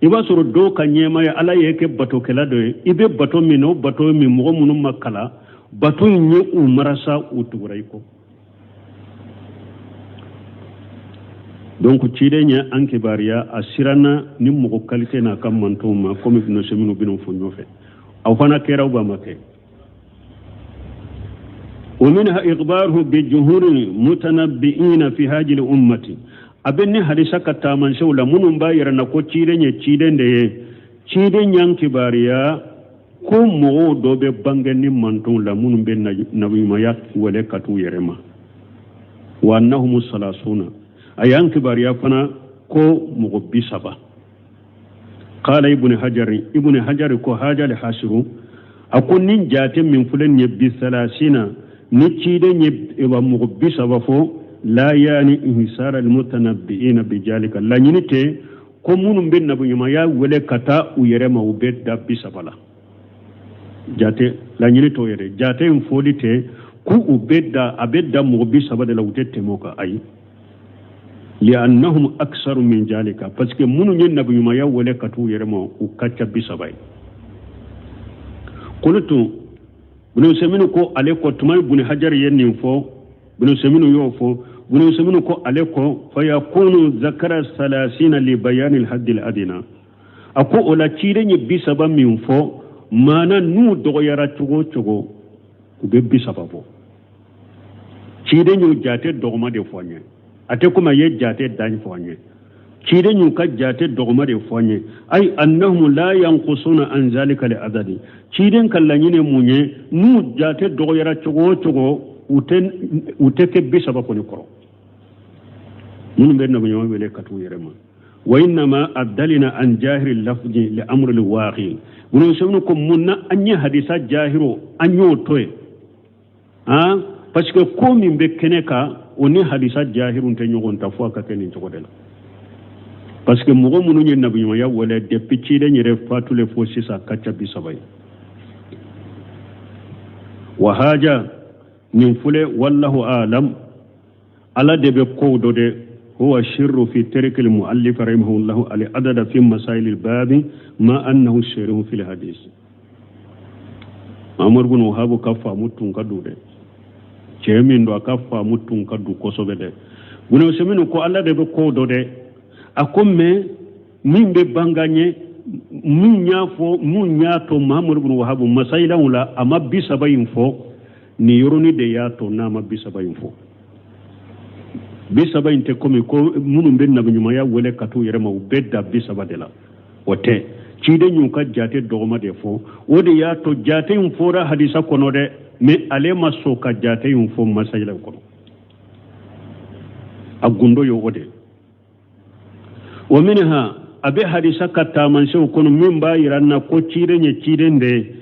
Speaker 2: I b'a sɔrɔ dɔw ka ɲɛmaya, Ala ye e kɛ batokɛla dɔ ye, i bɛ bato min na, o bato min mɔgɔ minnu ma kalan, bato in ye u marasa, u tugura i kɔ. Donc ciden ye an kibaruya, a siranna ni mɔgɔ qualité n'a ka mantonw ma, komi Ibn Usaymin bɛn'o fɔ ɲɔfɛ. Aw fana kɛra ou a ma kɛ? Wa minha ikhbaruhu bi juhuri mutanabbi'ina fi hadhihi ummati. A bɛ ni hadisa ka taamasiyɛnw la minnu b'a yira na ko ciden ye ciden de ye. Ciden y'an kibaruya ko mɔgɔw dɔ bɛ bange ni mantonw la minnu bɛ nabiɲumanya wele ka t'u yɛrɛ ma. Wa annahumu salasuna, a y'an kibaruya fana ko mɔgɔ 30. Qala ibn hajari, ibn hajari ko haja li hasiru, a ko nin jate min filɛ nin ye bi salasina, ni ciden ye mɔgɔ 30 fɔ, la yani inhisara almutanabbi'ina bijalika, laɲini tɛ ko minnu bɛ nabiɲumanya wele ka taa u yɛrɛ ma, u bɛ da 30 la. Jate laɲini t'o yɛrɛ, jate in fɔli tɛ ko u bɛ da, a bɛ da mɔgɔ 30 de la, u tɛ tɛmɛ o kan. Ayi, li'annahum aksaru min jalika, parce que minnu ye nabiɲumanya wele ka t'u yɛrɛ ma, u ka ca 30 ye. Qultu, Ibn Usaymin ko ale ko tuma Ibn Hajar ye nin fɔ, Ibn Usaymin y'o fɔ, Ibn Usaymin ko ale ko fayakunu zakara salasina li bayani alhaddi aladina. A ko o la ciden ye 30 min fɔ, maana n'u dɔgɔyara cogo o cogo, u bɛ 30 bɔ. Ciden y'o jate dɔgɔma de fɔ an ye, a tɛ komi a ye jate dan fɔ an ye. Ciden y'u ka jate dɔgɔma de fɔ an ye. Ay annahum la yanqusuna an zalika li adadi. Ciden ka laɲini mun ye? N'u jate dɔgɔyara cogo o cogo, u tɛ kɛ 30 kɔni kɔrɔ, minnu bɛ nabiɲuman wele ka t'u yɛrɛ ma. Wa innama abdalina an jahiri lafzi li amri lwaqi. Ibn Usaymin ko mun na an ye hadisa jahiru an y'o to yen? Han, parce que ko min bɛ kɛnɛ kan, o ni hadisa jahiru tɛ ɲɔgɔn ta, fo a ka kɛ nin cogo de la. Parce que mɔgɔ minnu ye nabiɲumanya wele depuis ciden yɛrɛ fatulen fo sisan, ka ca 30 ye. Wa haja nin filɛ, wallahu alam, Ala de bɛ kow dɔ de. Huwa sirru fi tarikil muallif rahimahullahu al adada fi masail al babi ma annahu sirru fil hadis. Muhammad ibn Wahhab ka faamu tun ka dun dɛ, cɛ min don a ka faamu tun ka dun kosɛbɛ dɛ. Ibn Usaymin ko Ala de bɛ kow dɔ dɛ. A ko mais min bɛ bangan ye, min y'a fɔ, mun y'a to Muhammad ibn Wahhab masayilaw la a ma 30 in fɔ, nin yɔrɔnin de y'a to n'a ma 30 in fɔ. 30 in tɛ komi ko minnu bɛ nabiɲumanya wele ka t'u yɛrɛ ma u bɛ da 30 de la, o tɛ. Ciden y'u ka jate dɔgɔma de fɔ, o de y'a to jate in fɔra hadisa kɔnɔ dɛ, mais ale ma sɔn ka jate in fɔ masayila kɔnɔ. A gundo ye o de. Wa minha, a bɛ hadisa ka taamasiyɛnw kɔnɔ min b'a yira na ko ciden ye ciden de ye,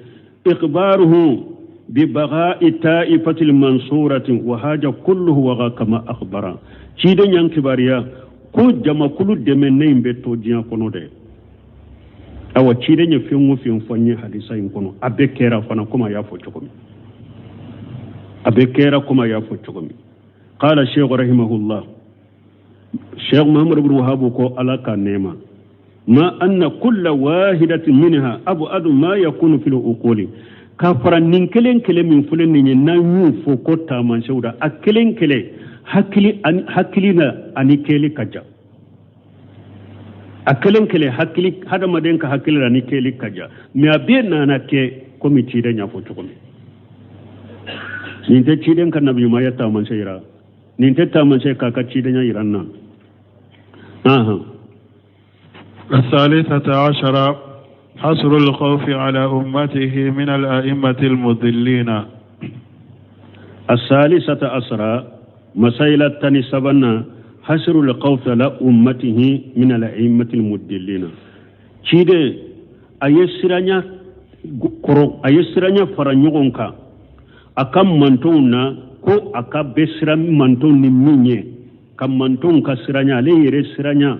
Speaker 2: ikhbaruhu bi baqa'i ta'ifatil mansurati wa haja kulluhu waqa kama akhbara. Ciden y'an kibaruya ko jamakulu dɛmɛnen in bɛ to diɲɛ kɔnɔ dɛ. Awa, ciden ye fɛn o fɛn fɔ n ye hadisa in kɔnɔ, a bɛɛ kɛra fana komi a y'a fɔ cogo min, a bɛɛ kɛra komi a y'a fɔ cogo min. Qala sheikh rahimahullah, sheikh Muhammad ibn Wahab ko Ala ka nɛɛma, ma anna kulla wahidatin minha ab'adu ma yakunu fil uquli. Ka fara nin kelen kelen min filɛ nin ye, n'an y'u fɔ ko taamasiyɛnw da, a kelen kelen hakili hakili na ani kɛli ka jan. A kelen kelen hakili, hadamaden ka hakili la ni kɛli ka jan, mais a bɛɛ nana kɛ komi ciden y'a fɔ cogo min. Nin tɛ ciden ka nabiɲumanya taamasiyɛn yira, nin tɛ taamasiyɛn k'a ka cidenya yira n na. Ahan.
Speaker 1: الثالثة عشرة حصر الخوف على أمته من الأئمة المضلين.
Speaker 2: الثالثة عشرة، مسائل 13، حصر الخوف على أمته من الأئمة المضلين. Ciden a ye siranya kɔrɔ, a ye siranya fara ɲɔgɔn kan a ka mantonw na, ko a ka bɛ siran mantonw ni min ye, ka mantonw ka siranya, ale yɛrɛ siranya,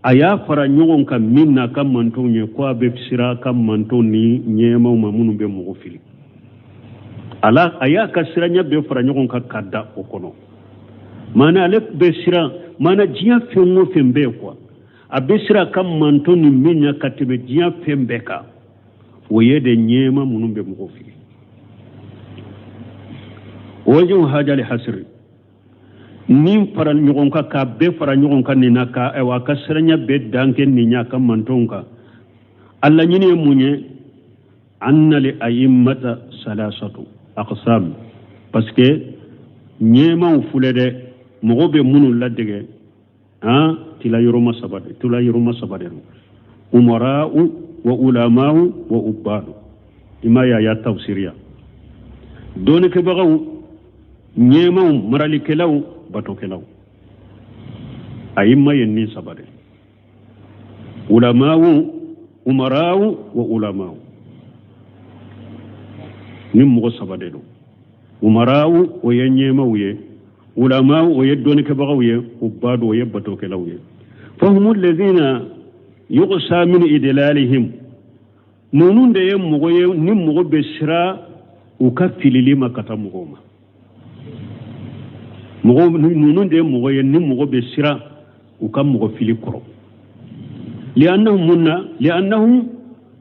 Speaker 2: a y'a fara ɲɔgɔn kan min na ka mantonw ye, ko a bɛ siran a ka mantonw ni ɲɛmaw ma minnu bɛ mɔgɔ fili. Ala a y'a ka siranya bɛɛ fara ɲɔgɔn kan ka da o kɔnɔ. Maana ale bɛ siran, maana diɲɛ fɛn o fɛn bɛ yen quoi, a bɛ siran a ka manton ni min ɲɛ ka tɛmɛ diɲɛ fɛn bɛɛ kan, o ye de ɲɛma minnu bɛ mɔgɔ fili. Wajibu hajali hasiri nin fara ɲɔgɔn kan, k'a bɛɛ fara ɲɔgɔn kan nin na, ka ayiwa a ka siranya bɛɛ dan kɛ nin ye a ka mantonw kan. A laɲini ye mun ye? Anna li a'immata salasatu aqsam, parce que ɲɛmaw filɛ dɛ, mɔgɔ bɛ minnu ladege, han, tila yɔrɔma saba de, tila yɔrɔma saba de don: umara'u wa ulama'u wa ubbadu. I m'a ye, a y'a tafsiriya dɔnnikɛbagaw, ɲɛmaw, maralikɛlaw, batokɛlaw. A'imma ye nin saba de: ulama'u, umara'u wa ulama'u. Ni mɔgɔ saba de don. Umara'u, o ye ɲɛmaw ye, ulama'u, o ye dɔnnikɛbagaw ye, ubbadu, o ye batokɛlaw ye. Fahumu allazina yuqsa min idlalihim, ninnu de ye mɔgɔ ye ni mɔgɔ bɛ siran u ka filili ma ka taa mɔgɔw ma. Mɔgɔ ninnu de ye mɔgɔ ye ni mɔgɔ bɛ siran u ka mɔgɔ fili kɔrɔ. Li'annahum, mun na? Li'annahum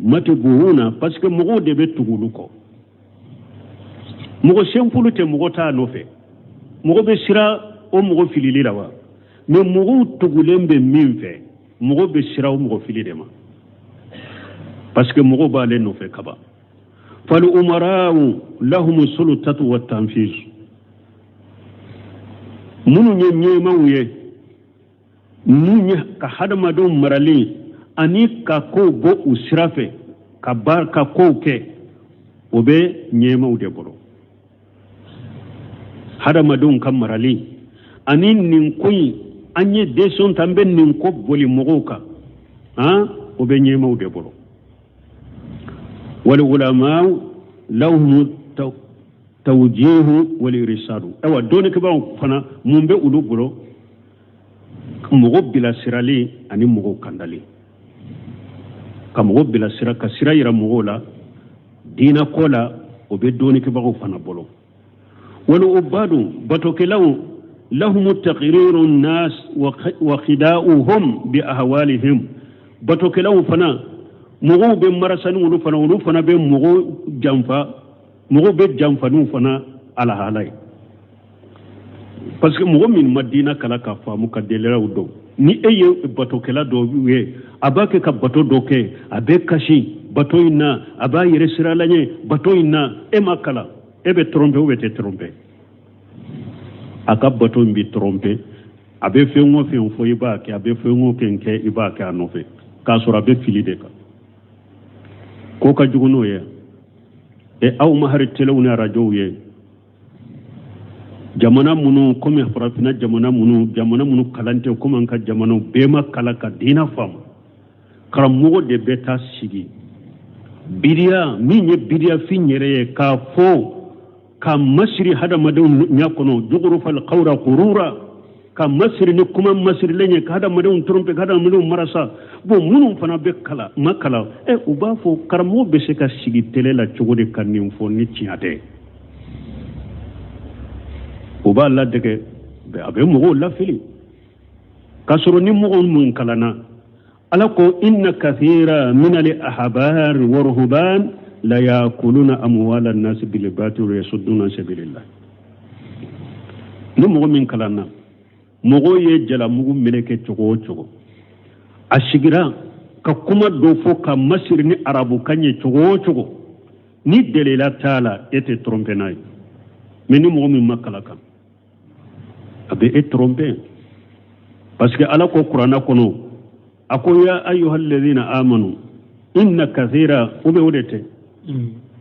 Speaker 2: matbu'una, parce que mɔgɔw de bɛ tugu olu kɔ. Mɔgɔ senfulu tɛ mɔgɔ t'a nɔfɛ, mɔgɔ bɛ siran o mɔgɔ filili la wa? Mais mɔgɔw tugulen bɛ min fɛ, mɔgɔ bɛ siran o mɔgɔ fili de ma, parce que mɔgɔw b'ale nɔfɛ kaban. Fal umara'u lahum sultatu wa tanfiz, minnu ye ɲɛmaw ye, n'u ye ka hadamadenw marali ani ka kow bɔ u sira fɛ, ka baar ka kow kɛ, o bɛ ɲɛmaw de bolo. Hadamadenw ka marali ani nin ko in, an ye décision ta, an bɛ nin ko boli mɔgɔw kan, han, o bɛ ɲɛmaw de bolo. Wal ulama'u lahum tawjihu wal irsadu. Ayiwa, dɔnnikɛbaaw fana, mun bɛ olu bolo? Mɔgɔ bilasirali ani mɔgɔw kandali, ka mɔgɔ bilasira, ka sira yira mɔgɔw la diinɛ ko la, o bɛ dɔnnikɛbagaw fana bolo. Wal ubadu, batokɛlaw, lahum taqriru nas wa khida'uhum bi ahwalihim. Batokɛlaw fana, mɔgɔw bɛ marasani olu fana, olu fana bɛ mɔgɔw janfa, mɔgɔw bɛ janfa n'u fana alahala ye, parce que mɔgɔ min ma diinɛ kalan ka faamu ka deliraw dɔn, ni e ye batokɛla dɔ ye, a b'a kɛ ka bato dɔ kɛ, a bɛ kasi bato in na, a b'a yɛrɛ sira laɲɛ bato in na, e ma kalan, e bɛ tromper ou tɛ tromper. A ka bato in b'i tromper. A bɛ fɛn o fɛn fɔ, i b'a kɛ. A bɛ fɛn o fɛn kɛ, i b'a kɛ a nɔfɛ, k'a sɔrɔ a bɛ fili de kan. Ko ka jugu n'o ye? E, aw ma hari telew ni arajow ye, jamana minnu komi farafinna jamana minnu, jamana minnu kalan tɛ komi an ka jamanaw, bɛɛ ma kalan ka diinɛ faamu, karamɔgɔ de bɛ taa sigi bidiya min ye bidiyafin yɛrɛ ye, k'a fɔ ka masiri hadamadenw ɲɛ kɔnɔ, jugurufal kawra kurura, ka masiri ni kuma masirilen ye, ka hadamadenw tromper, ka hadamadenw marasa. Bon, minnu fana bɛ kalan ma kalan, ɛ, u b'a fɔ karamɔgɔ bɛ se ka sigi tele la cogo di ka nin fɔ ni tiɲɛ tɛ? U b'a ladege, a bɛ mɔgɔw lafili, k'a sɔrɔ ni mɔgɔ min kalanna. Ala ko inna kathira min al ahbar wa ruhban la yakuluna amwala an-nas bil batil wa yasudduna an sabilillah. Ni mɔgɔ min kalanna, mɔgɔ ye jalamugu meleke cogo o cogo, a sigira ka kuma dɔ fɔ ka masiri ni arabukan ye cogo o cogo, ni delila t'a la, e tɛ tromper n'a ye. Mais ni mɔgɔ min ma kalan kan, a bɛ e tromper, parce que Ala ko kuranna kɔnɔ, a ko ya ayyuhal ladhina amanu inna kathira, ou bien o de tɛ,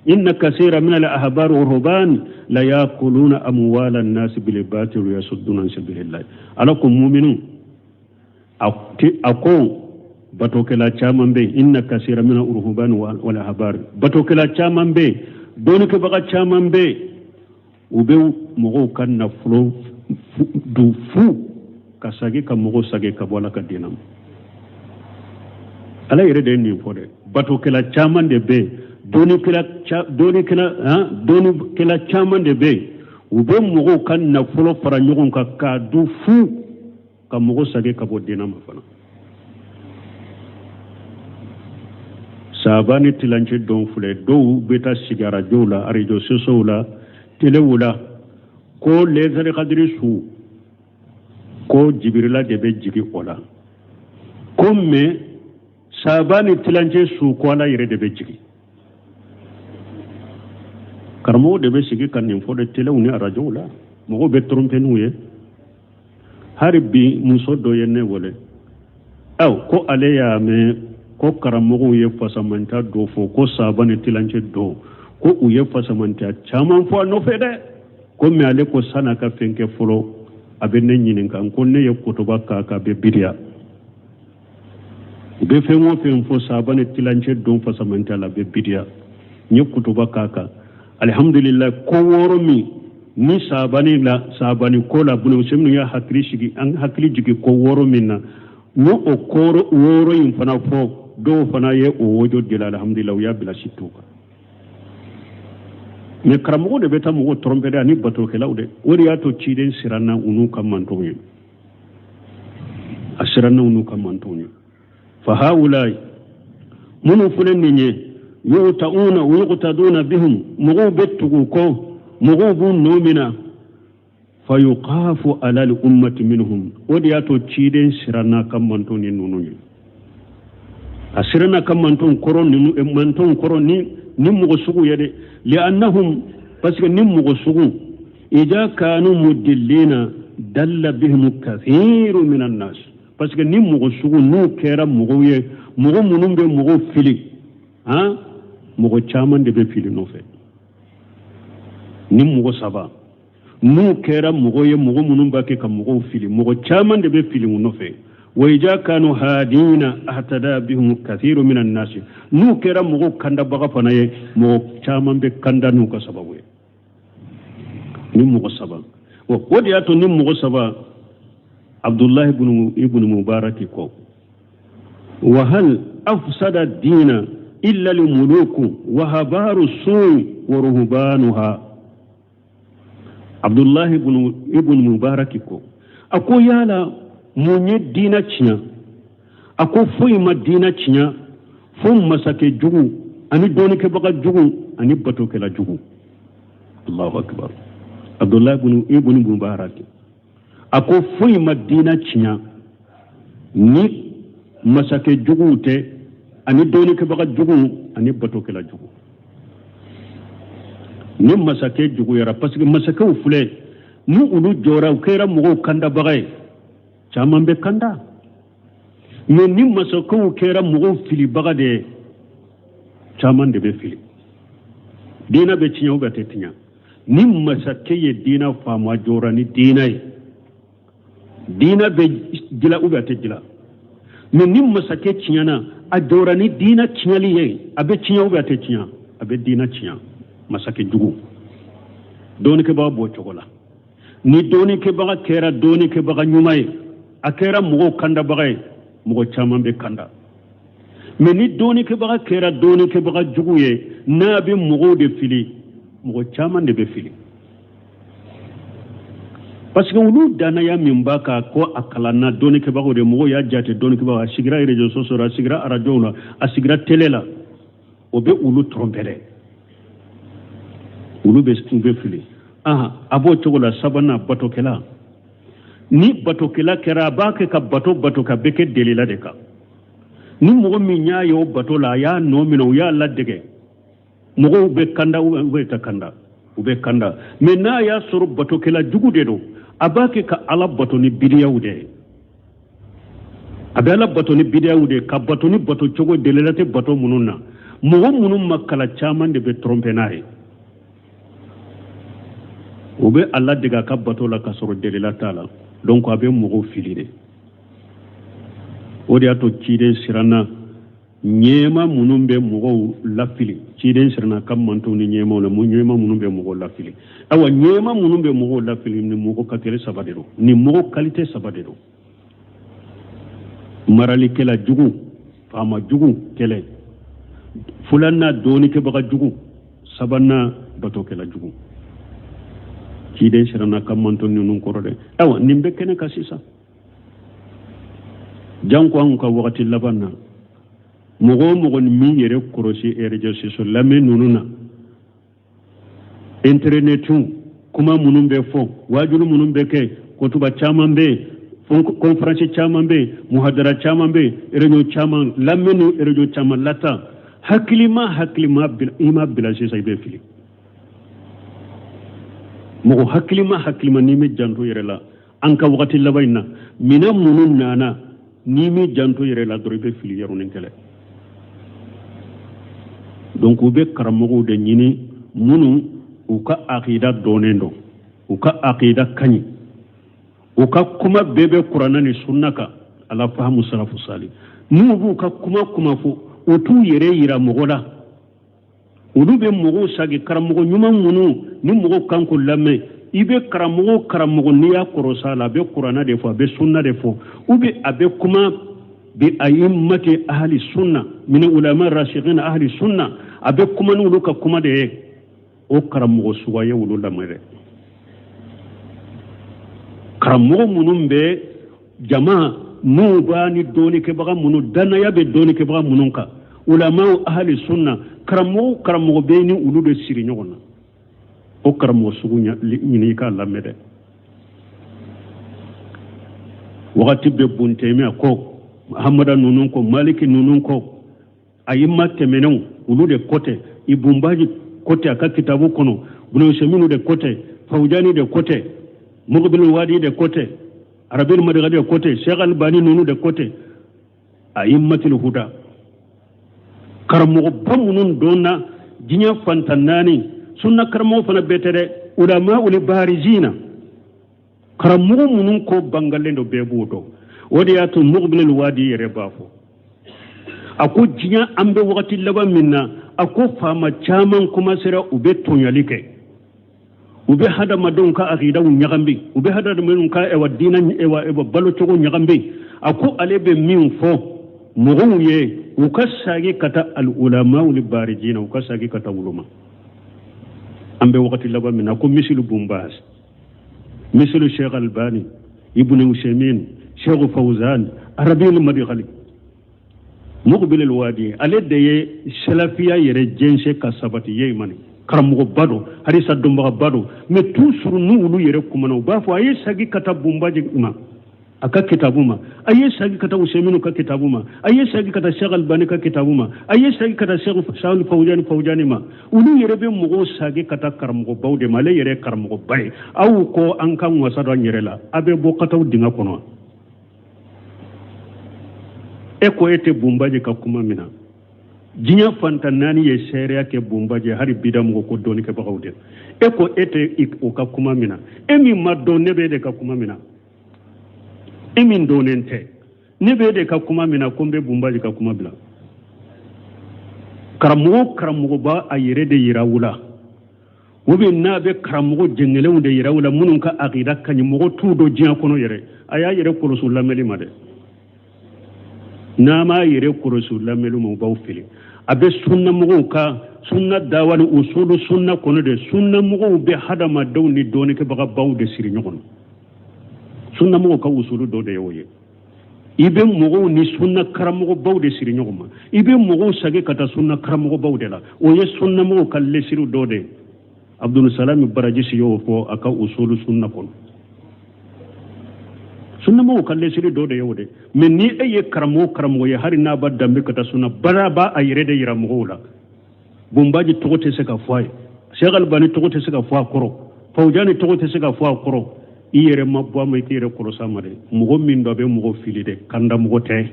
Speaker 2: inna kathira min al ahbar wa ruhban la yakuluna amwala an-nas bil batil wa yasudduna an sabilillah. Ala ko muminu, a ko batokɛla caman bɛ yen, inna kasira mina uruhubani wal ahbar, batokɛla caman bɛ yen, dɔnnikɛbaga caman bɛ yen, u bɛ mɔgɔw ka nafolo dun fu, ka sagi ka mɔgɔw sagi ka bɔ Ala ka diinɛ ma. Ala yɛrɛ de ye nin fɔ dɛ. Batokɛla caman de bɛ yen, dɔnnikɛla caman de bɛ yen, u bɛ mɔgɔw ka nafolo fara ɲɔgɔn kan k'a dun fu, ka mɔgɔ sagi ka bɔ diinɛ ma fana. Sabani tilancɛ don filɛ, dɔw bɛ taa sigi arajow la, arajo sosow la, telew la, ko lɛsɛri kadiri su, ko Jibirila de bɛ jigin o la, ko mais sabani tilancɛ su, ko Ala yɛrɛ de bɛ jigin. Karamɔgɔw de bɛ sigi ka nin fɔ de telew ni arajow la, mɔgɔw bɛ tromper n'u ye. Hali bi muso dɔ ye ne wele, aw ko ale y'a mɛn ko karamɔgɔw ye fasamanta dɔ fɔ, ko sabani tilancɛ dɔ, ko u ye fasamanta caman fɔ a nɔfɛ dɛ, ko mais ale ko san'a ka fɛn kɛ fɔlɔ, a bɛ ne ɲininka. Ko ne ye kotoba k'a kan, a bɛ biriya, u bɛ fɛn o fɛn fɔ sabani tilancɛ don fasamanta la, a bɛ biriya. N ye kutuba k'a kan, alihamudulila. Ko wɔɔrɔ min ni sabani la, sabani ko la, bunu minnu y'a hakili sigi, an hakili jigin ko wɔɔrɔ min na, n y'o o ko wɔɔrɔ in fana fɔ. Dɔw fana ye o wojo de la, alihamudulila, u y'a bila si t'u kan. Mais karamɔgɔ de bɛ taa mɔgɔw tromper dɛ, ani batokɛlaw dɛ. O de y'a to ciden siranna u n'u ka mantɔnw ye, a siranna u n'u ka mantɔnw ye. Fa haulai, minnu filɛ nin ye, yutauna wa yuqtaduna bihum, mɔgɔw bɛ tugu kɔ, mɔgɔw b'u nɔ minɛ, fa yuqafu ala al ummati minhum. O de y'a to ciden siranna ka mantɔn ni ninnu ye, a siranna ka mantɔn kɔrɔ ninnu, mantɔn kɔrɔ ni mɔgɔ sugu ye dɛ. Li'annahum, parce que ni mɔgɔ sugu, ida kanu mudillina dalla bihim kathiru min annas, parce que ni mɔgɔ sugu n'u kɛra mɔgɔw ye, mɔgɔ minnu bɛ mɔgɔw fili, han, mɔgɔ caman de bɛ fili nɔfɛ. Ni mɔgɔ saba n'u kɛra mɔgɔ ye, mɔgɔ minnu b'a kɛ ka mɔgɔw fili, mɔgɔ caman de bɛ fili u nɔfɛ. Wa ija kanu hadina ahtada bihum kathiru min annasi, n'u kɛra mɔgɔw kandabaga fana ye, mɔgɔ caman bɛ kanda n'u ka sababu ye. Ni mɔgɔ saba, o de y'a to ni mɔgɔ saba, Abdullahi ibn Mubarak ko wa hal afsada dina illa al-muluku wa habaru su'i wa ruhbanuha. Abdullahi ibn Mubarak ko, a ko yala mun ye diina tiɲɛ? A ko foyi ma diina tiɲɛ fo masakɛ jugu ani dɔnnikɛbaga jugu ani batokɛla jugu. Allahu akbar. Abdullahi ibn Mubarak a ko foyi ma diina tiɲɛ ni masakɛ juguw tɛ, ani dɔnnikɛbaga jugu ani batokɛla jugu. Ni masakɛ juguyara, parce que masakɛw filɛ Ni olu jɔra, u kɛra mɔgɔw kandabaga ye, caman bɛ kanda. Mais ni masakɛw kɛra mɔgɔw filibaga de ye, caman de bɛ fili. Diinɛ bɛ tiɲɛ ou bien a tɛ tiɲɛ? Ni masakɛ ye diinɛ faamu, a jɔra ni diinɛ ye, diinɛ bɛ dila ou bien a tɛ dila? Mais ni masakɛ tiɲɛna, a jɔra ni diinɛ tiɲɛli ye, a bɛ tiɲɛ ou bien a tɛ tiɲɛ? A bɛ diinɛ tiɲɛ. Masakɛ jugu, dɔɔnikɛbaga b'o cogo la. Ni dɔɔnikɛbaga kɛra dɔɔnikɛbaga ɲuman ye, a kɛra mɔgɔw kandabaga ye, mɔgɔ caman bɛ kanda. Mais ni dɔɔnikɛbaga kɛra dɔɔnikɛbaga jugu ye, n'a bɛ mɔgɔw de fili, mɔgɔ caman de bɛ fili, parce que olu danaya min b'a kan ko a kalanna, dɔɔnikɛbagaw de, mɔgɔw y'a jate dɔɔnikɛbagaw, a sigira réseaux sociaux, a sigira arajow la, a sigira télé la, o bɛ olu tromper dɛ, olu bɛ u bɛ fili. Ahan, a b'o cogo la. Sabanan, batokɛla. Ni batokɛla kɛra, a b'a kɛ ka bato bato ka bɛ kɛ delila de kan. Ni mɔgɔ min y'a ye o bato la, a y'a nɔ minɛ, u y'a ladege, mɔgɔw bɛ kanda u bɛ ta kanda, u bɛ kanda. Mais n'a y'a sɔrɔ batokɛla jugu de don, a b'a kɛ ka Ala bato ni bidiyaw de ye, a bɛ Ala bato ni bidiyaw de ye, ka bato ni bato cogo delila tɛ bato minnu na, mɔgɔ minnu ma kalan caman de bɛ tromper n'a ye. U bɛ a ladege a ka bato la k'a sɔrɔ delila t'a la, donc a bɛ mɔgɔw fili de. O de y'a to ciden siranna ɲɛma minnu bɛ mɔgɔw lafili. Ciden siranna ka mantonw ni ɲɛmaw la, ɲɛma minnu bɛ mɔgɔw lafili. Awa, ɲɛma minnu bɛ mɔgɔw lafili, ni mɔgɔ qualité saba de don, ni mɔgɔ qualité saba de don: maralikɛla jugu, faama jugu kɛlɛ, filanan dɔɔnikɛbaga jugu, sabanan batokɛla jugu. Ciden siranna ka manton ninnu kɔrɔ dɛ. Awa, nin bɛ kɛnɛ kan sisan, janko anw ka wagati laban na. Mɔgɔ o mɔgɔ ni min yɛrɛ kɔrɔsi réseaux sociaux lamɛn ninnu na, internet kuma minnu bɛ fɔ, waajulu minnu bɛ kɛ, kutuba caman bɛ yen, conférence caman bɛ yen, muhadara caman bɛ yen, réunion caman lamɛn ni réunion caman lata, hakilima hakilima i ma bila sisan, i bɛ fili. Mɔgɔ hakilima hakilima, n'i bɛ janto yɛrɛ la, an ka wagati laban in na, minɛn minnu nana, n'i m'i janto yɛrɛ la dɔrɔn, i bɛ fili yɔrɔnin kɛlɛ. Donc u bɛ karamɔgɔw de ɲini minnu u ka akida dɔnnen don, u ka akida ka ɲi, u ka kuma bɛɛ bɛ Kuranɛ ni sunna kan, ala fahamu salafu sali. N'u b'u ka kuma kuma fɔ, u t'u yɛrɛ yira mɔgɔ la, olu bɛ mɔgɔw sagi. Karamɔgɔ ɲuman minnu ni mɔgɔw kan k'u lamɛn, i bɛ karamɔgɔ karamɔgɔ n'i y'a kɔrɔsa a la, a bɛ Kuranɛ de fɔ, a bɛ sunna de fɔ, ou bien a bɛ kuma bi ayimmati ahli sunna min ulama rasikhina ahli sunna, a bɛ kuma n'olu ka kuma de ye. O karamɔgɔ sugu ye olu lamɛn dɛ. Karamɔgɔ minnu bɛ jama n'u b'a ni dɔɔnikɛbaga minnu, danaya bɛ dɔɔnikɛbaga minnu kan, ulamaw ahli sunna, karamɔgɔ karamɔgɔ bɛ ni olu de siri ɲɔgɔn na, o karamɔgɔ sugu ɲini i k'a lamɛn dɛ. Wagati bɛ Buntɛmiya kɔ, Hamada ninnu kɔ, Maliki ninnu kɔ, ayima tɛmɛnenw olu de kɔ tɛ, Ibunbaji kɔ tɛ a ka kitabu kɔnɔ, Bunuseminu de kɔ tɛ, Fawujani de kɔ tɛ, Mugbil Wadi de kɔ tɛ, Arabil Madagadi de kɔ tɛ, Sheikh Albani ninnu de kɔ tɛ, ayimmatil huda, karamɔgɔba minnu dɔnna diɲɛ fantan naani, sunna karamɔgɔ fana bɛɛ tɛ dɛ, ulama uli barizina, karamɔgɔ minnu ko bangalen don, bɛɛ b'o dɔn. O de y'a to Mugbil Wadi yɛrɛ b'a fɔ, a ko diɲɛ an bɛ wagati laban min na, a ko faama caman commencera, u bɛ tɔɲɔli kɛ, u bɛ hadamadenw ka akidaw ɲagami, u bɛ hadamadenw ka ɛwa diinɛ ɛwa ɛwa balocogo ɲagami. A ko ale bɛ min fɔ mɔgɔw ye, u ka sagi ka taa al ulama ni barijina, u ka sagi ka taa olu ma. An bɛ wagati laban min na, ko misilu Bunbaz, misilu Sheikh Albani, Ibn Usaymin, Sheikh Fawzan, Arabil Madkhali, Mugbil Wadi, ale de ye salafiya yɛrɛ jɛnsɛn ka sabati Yemani. Karamɔgɔba don, hadisa dɔnbagaba don, mais toujours n'u olu yɛrɛ kumana, u b'a fɔ a ye sagi ka taa Bunbaji ma. A ka kitabu ma, a ye sagi ka taa Usɛminu ka kitabu ma, a ye sagi ka taa Sheikh Albani ka kitabu ma, a ye sagi ka taa Sheikh Sahel Fawzani ma. Olu yɛrɛ bɛ mɔgɔw sagi ka taa karamɔgɔbaw de ma. Ale yɛrɛ ye karamɔgɔba ye. Aw ko an ka wasa dɔ an yɛrɛ la, a bɛ bɔ ka taa dingɛ kɔnɔ. E ko e tɛ Bunbaji ka kuma mina. Diɲɛ fantan naani ye seereya kɛ Bunbaji, hali bida mɔgɔ ko dɔnnikɛbagaw de. E ko e tɛ o ka kuma mina. E min ma dɔn, ne bɛ e de ka kuma mina. E min dɔnnen tɛ, ne bɛ e de ka kuma mina ko n bɛ Bunbaji ka kuma bila. Karamɔgɔ karamɔgɔ b'a a yɛrɛ de yira u la, ou bien n'a bɛ karamɔgɔ jɛngɛlenw de yira u la minnu ka akida ka ɲi, mɔgɔ t'u dɔn diɲɛ kɔnɔ yɛrɛ. A y'a yɛrɛ kɔlɔsi lamɛnni ma dɛ. N'a m'a yɛrɛ kɔlɔsi lamɛnni ma, u b'aw fili. A bɛ sunnamɔgɔw ka sunna dawa ni usulu sunna kɔnɔ de. Sunnamɔgɔw bɛ hadamadenw ni dɔnnikɛbagabaw de siri ɲɔgɔn na. Sunnamɔgɔw ka usulu dɔ de ye o ye. I bɛ mɔgɔw ni sunna karamɔgɔbaw de siri ɲɔgɔn ma, i bɛ mɔgɔw sagi ka taa sunna karamɔgɔbaw de la. O ye sunnamɔgɔw ka lesiriw dɔ de ye. Abdulsalami Barajisi y'o fɔ a ka usulu sunna kɔnɔ. Sunnamɔgɔw ka lesiri dɔ de ye o de. Mais ni e ye karamɔgɔ karamɔgɔ ye, hali n'a b'a danbe ka taa sunna baara, b'a a yɛrɛ de yira mɔgɔw la. Bunbaji tɔgɔ tɛ se ka fɔ a ye, Sheikh Albani tɔgɔ tɛ se ka fɔ a kɔrɔ, Fawjani tɔgɔ tɛ se ka fɔ a kɔrɔ. I yɛrɛ ma bɔ a ma, i k'i yɛrɛ kɔlɔsi a ma dɛ. Mɔgɔ min dɔ bɛ mɔgɔ fili dɛ, kanda mɔgɔ tɛ.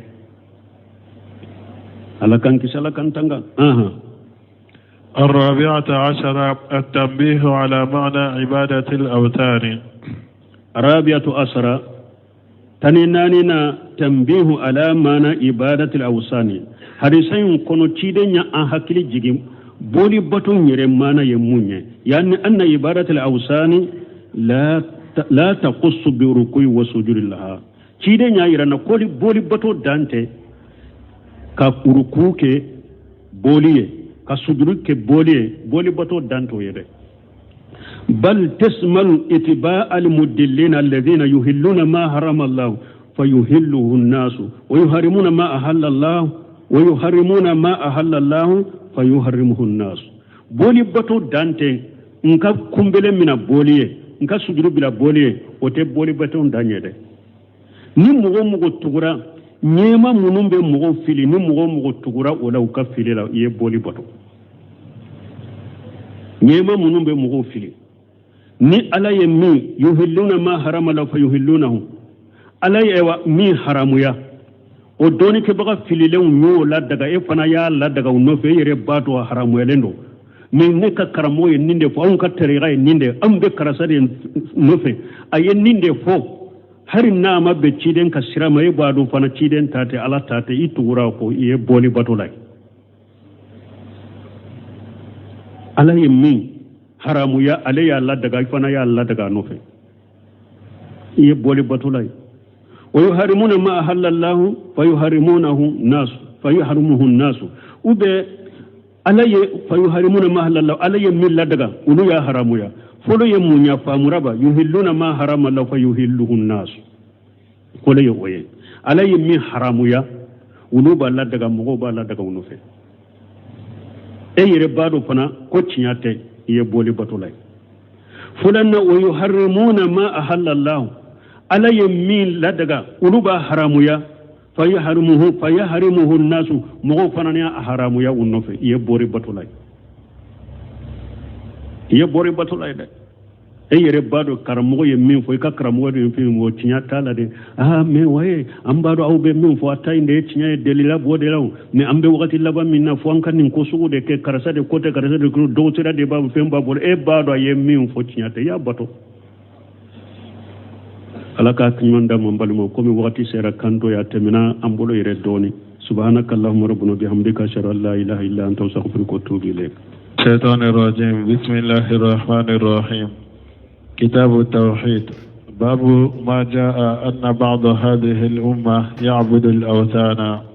Speaker 2: Ala k'an kisi, Ala k'an tanga.
Speaker 1: الرابعة عشر التنبيه على معنى عبادة الأوثان.
Speaker 2: الرابعة عشرة tani naani na tanbihu ala mana ibadatil awsani. Hadisa in kɔnɔ, ciden ya an hakili jigin boli bato yɛrɛ mana ye mun ye. Yani anna ibadatil awsani la taqussu bi rukui wa sujudi laha. Ciden y'a yira na ko boli bato dan tɛ ka ruku kɛ boli ye, ka sujuru kɛ boli ye. Boli bato dan t'o ye dɛ. بل تشمل اتباع المدلين الذين يهلون ما حرم الله فيهله الناس ويحرمون ما أحل الله ويحرمون ما أحل الله فيحرمه الناس. Boli bato dan tɛ n ka kunbele mina boli ye, n ka sujuru bila boli ye, o tɛ boli bato dan ye dɛ. Ni mɔgɔ mɔgɔ tugura ɲɛma minnu bɛ mɔgɔw fili, ni mɔgɔ mɔgɔ tugura o la u ka fili la, i ye boli bato. Ɲɛma minnu bɛ mɔgɔw fili, ni Ala ye min yuhilluna ma harama la fa yuhillunahu, Ala ye wa min haramuya, o dɔnnikɛbaga fililenw y'o ladaga, e fana y'a ladaga u nɔfɛ. E yɛrɛ b'a dɔn a haramuyalen don, mais ne ka karamɔgɔ ye nin de fɔ, anw ka tariqa ye nin de, anw bɛ karisa de nɔfɛ, a ye nin de fɔ, hali n'a ma bɛn ciden ka sira ma, e b'a dɔn fana ciden ta tɛ, Ala ta tɛ, i tugura ko i ye bɔli bato la ye. Ala ye min haramuya, ale y'a ladaga, i fana y'a ladaga a nɔfɛ, i ye bɔli bato la ye. Wa yuharimuna ma ahalla Allahu fa yuharimunahu nasu fa yuharimuhu nasu. U bɛ Ala ye fa yuharimuna ma ahalla Allahu, Ala ye min ladaga, olu y'a haramuya. Fɔlɔ ye mun ya faamura ba yuhilluna ma harama Allahu fa yuhilluhu nasu. Fɔlɔ ye o ye, Ala ye min haramuya, olu b'a ladaga, mɔgɔw b'a ladaga u nɔfɛ. E yɛrɛ b'a dɔn fana ko tiɲɛ tɛ, i ye bɔli bato la ye. Filanan wa yuharrimuna ma ahalla Allahu, Ala ye min ladaga, olu b'a haramuya, fa yuharimuhu fa yuharimuhu nasu, mɔgɔw fana y'a haramuya u nɔfɛ, i ye bɔri bato la ye. I ye bɔri bato la ye dɛ. E yɛrɛ b'a dɔn karamɔgɔ ye min fɔ, i ka karamɔgɔ de ye min fɔ, tiɲɛ t'a la dɛ. Aa mais waye, an b'a dɔn aw bɛ min fɔ, a ta in de ye tiɲɛ ye, delila bɔ de la o. Mais an bɛ wagati laban min na, fo an ka nin ko sugu de kɛ, karisa de ko tɛ, karisa de ko dɔgɔtɔrɔ de b'a fɛn b'a bolo. E b'a dɔn a ye min fɔ tiɲɛ tɛ, i y'a bato. Ala k'a ɲuman d'an ma. N balimaw, komi wagati sera kan dɔ a tɛmɛna an bolo yɛrɛ dɔɔni. Subhanaka allahumma rabbana bihamdika, ashhadu an la ilaha illa anta, astaghfiruka wa atubu ilayk.
Speaker 1: الشيطان الرجيم بسم الله الرحمن الرحيم كتاب التوحيد باب ما جاء أن بعض هذه الأمة يعبد الأوثان.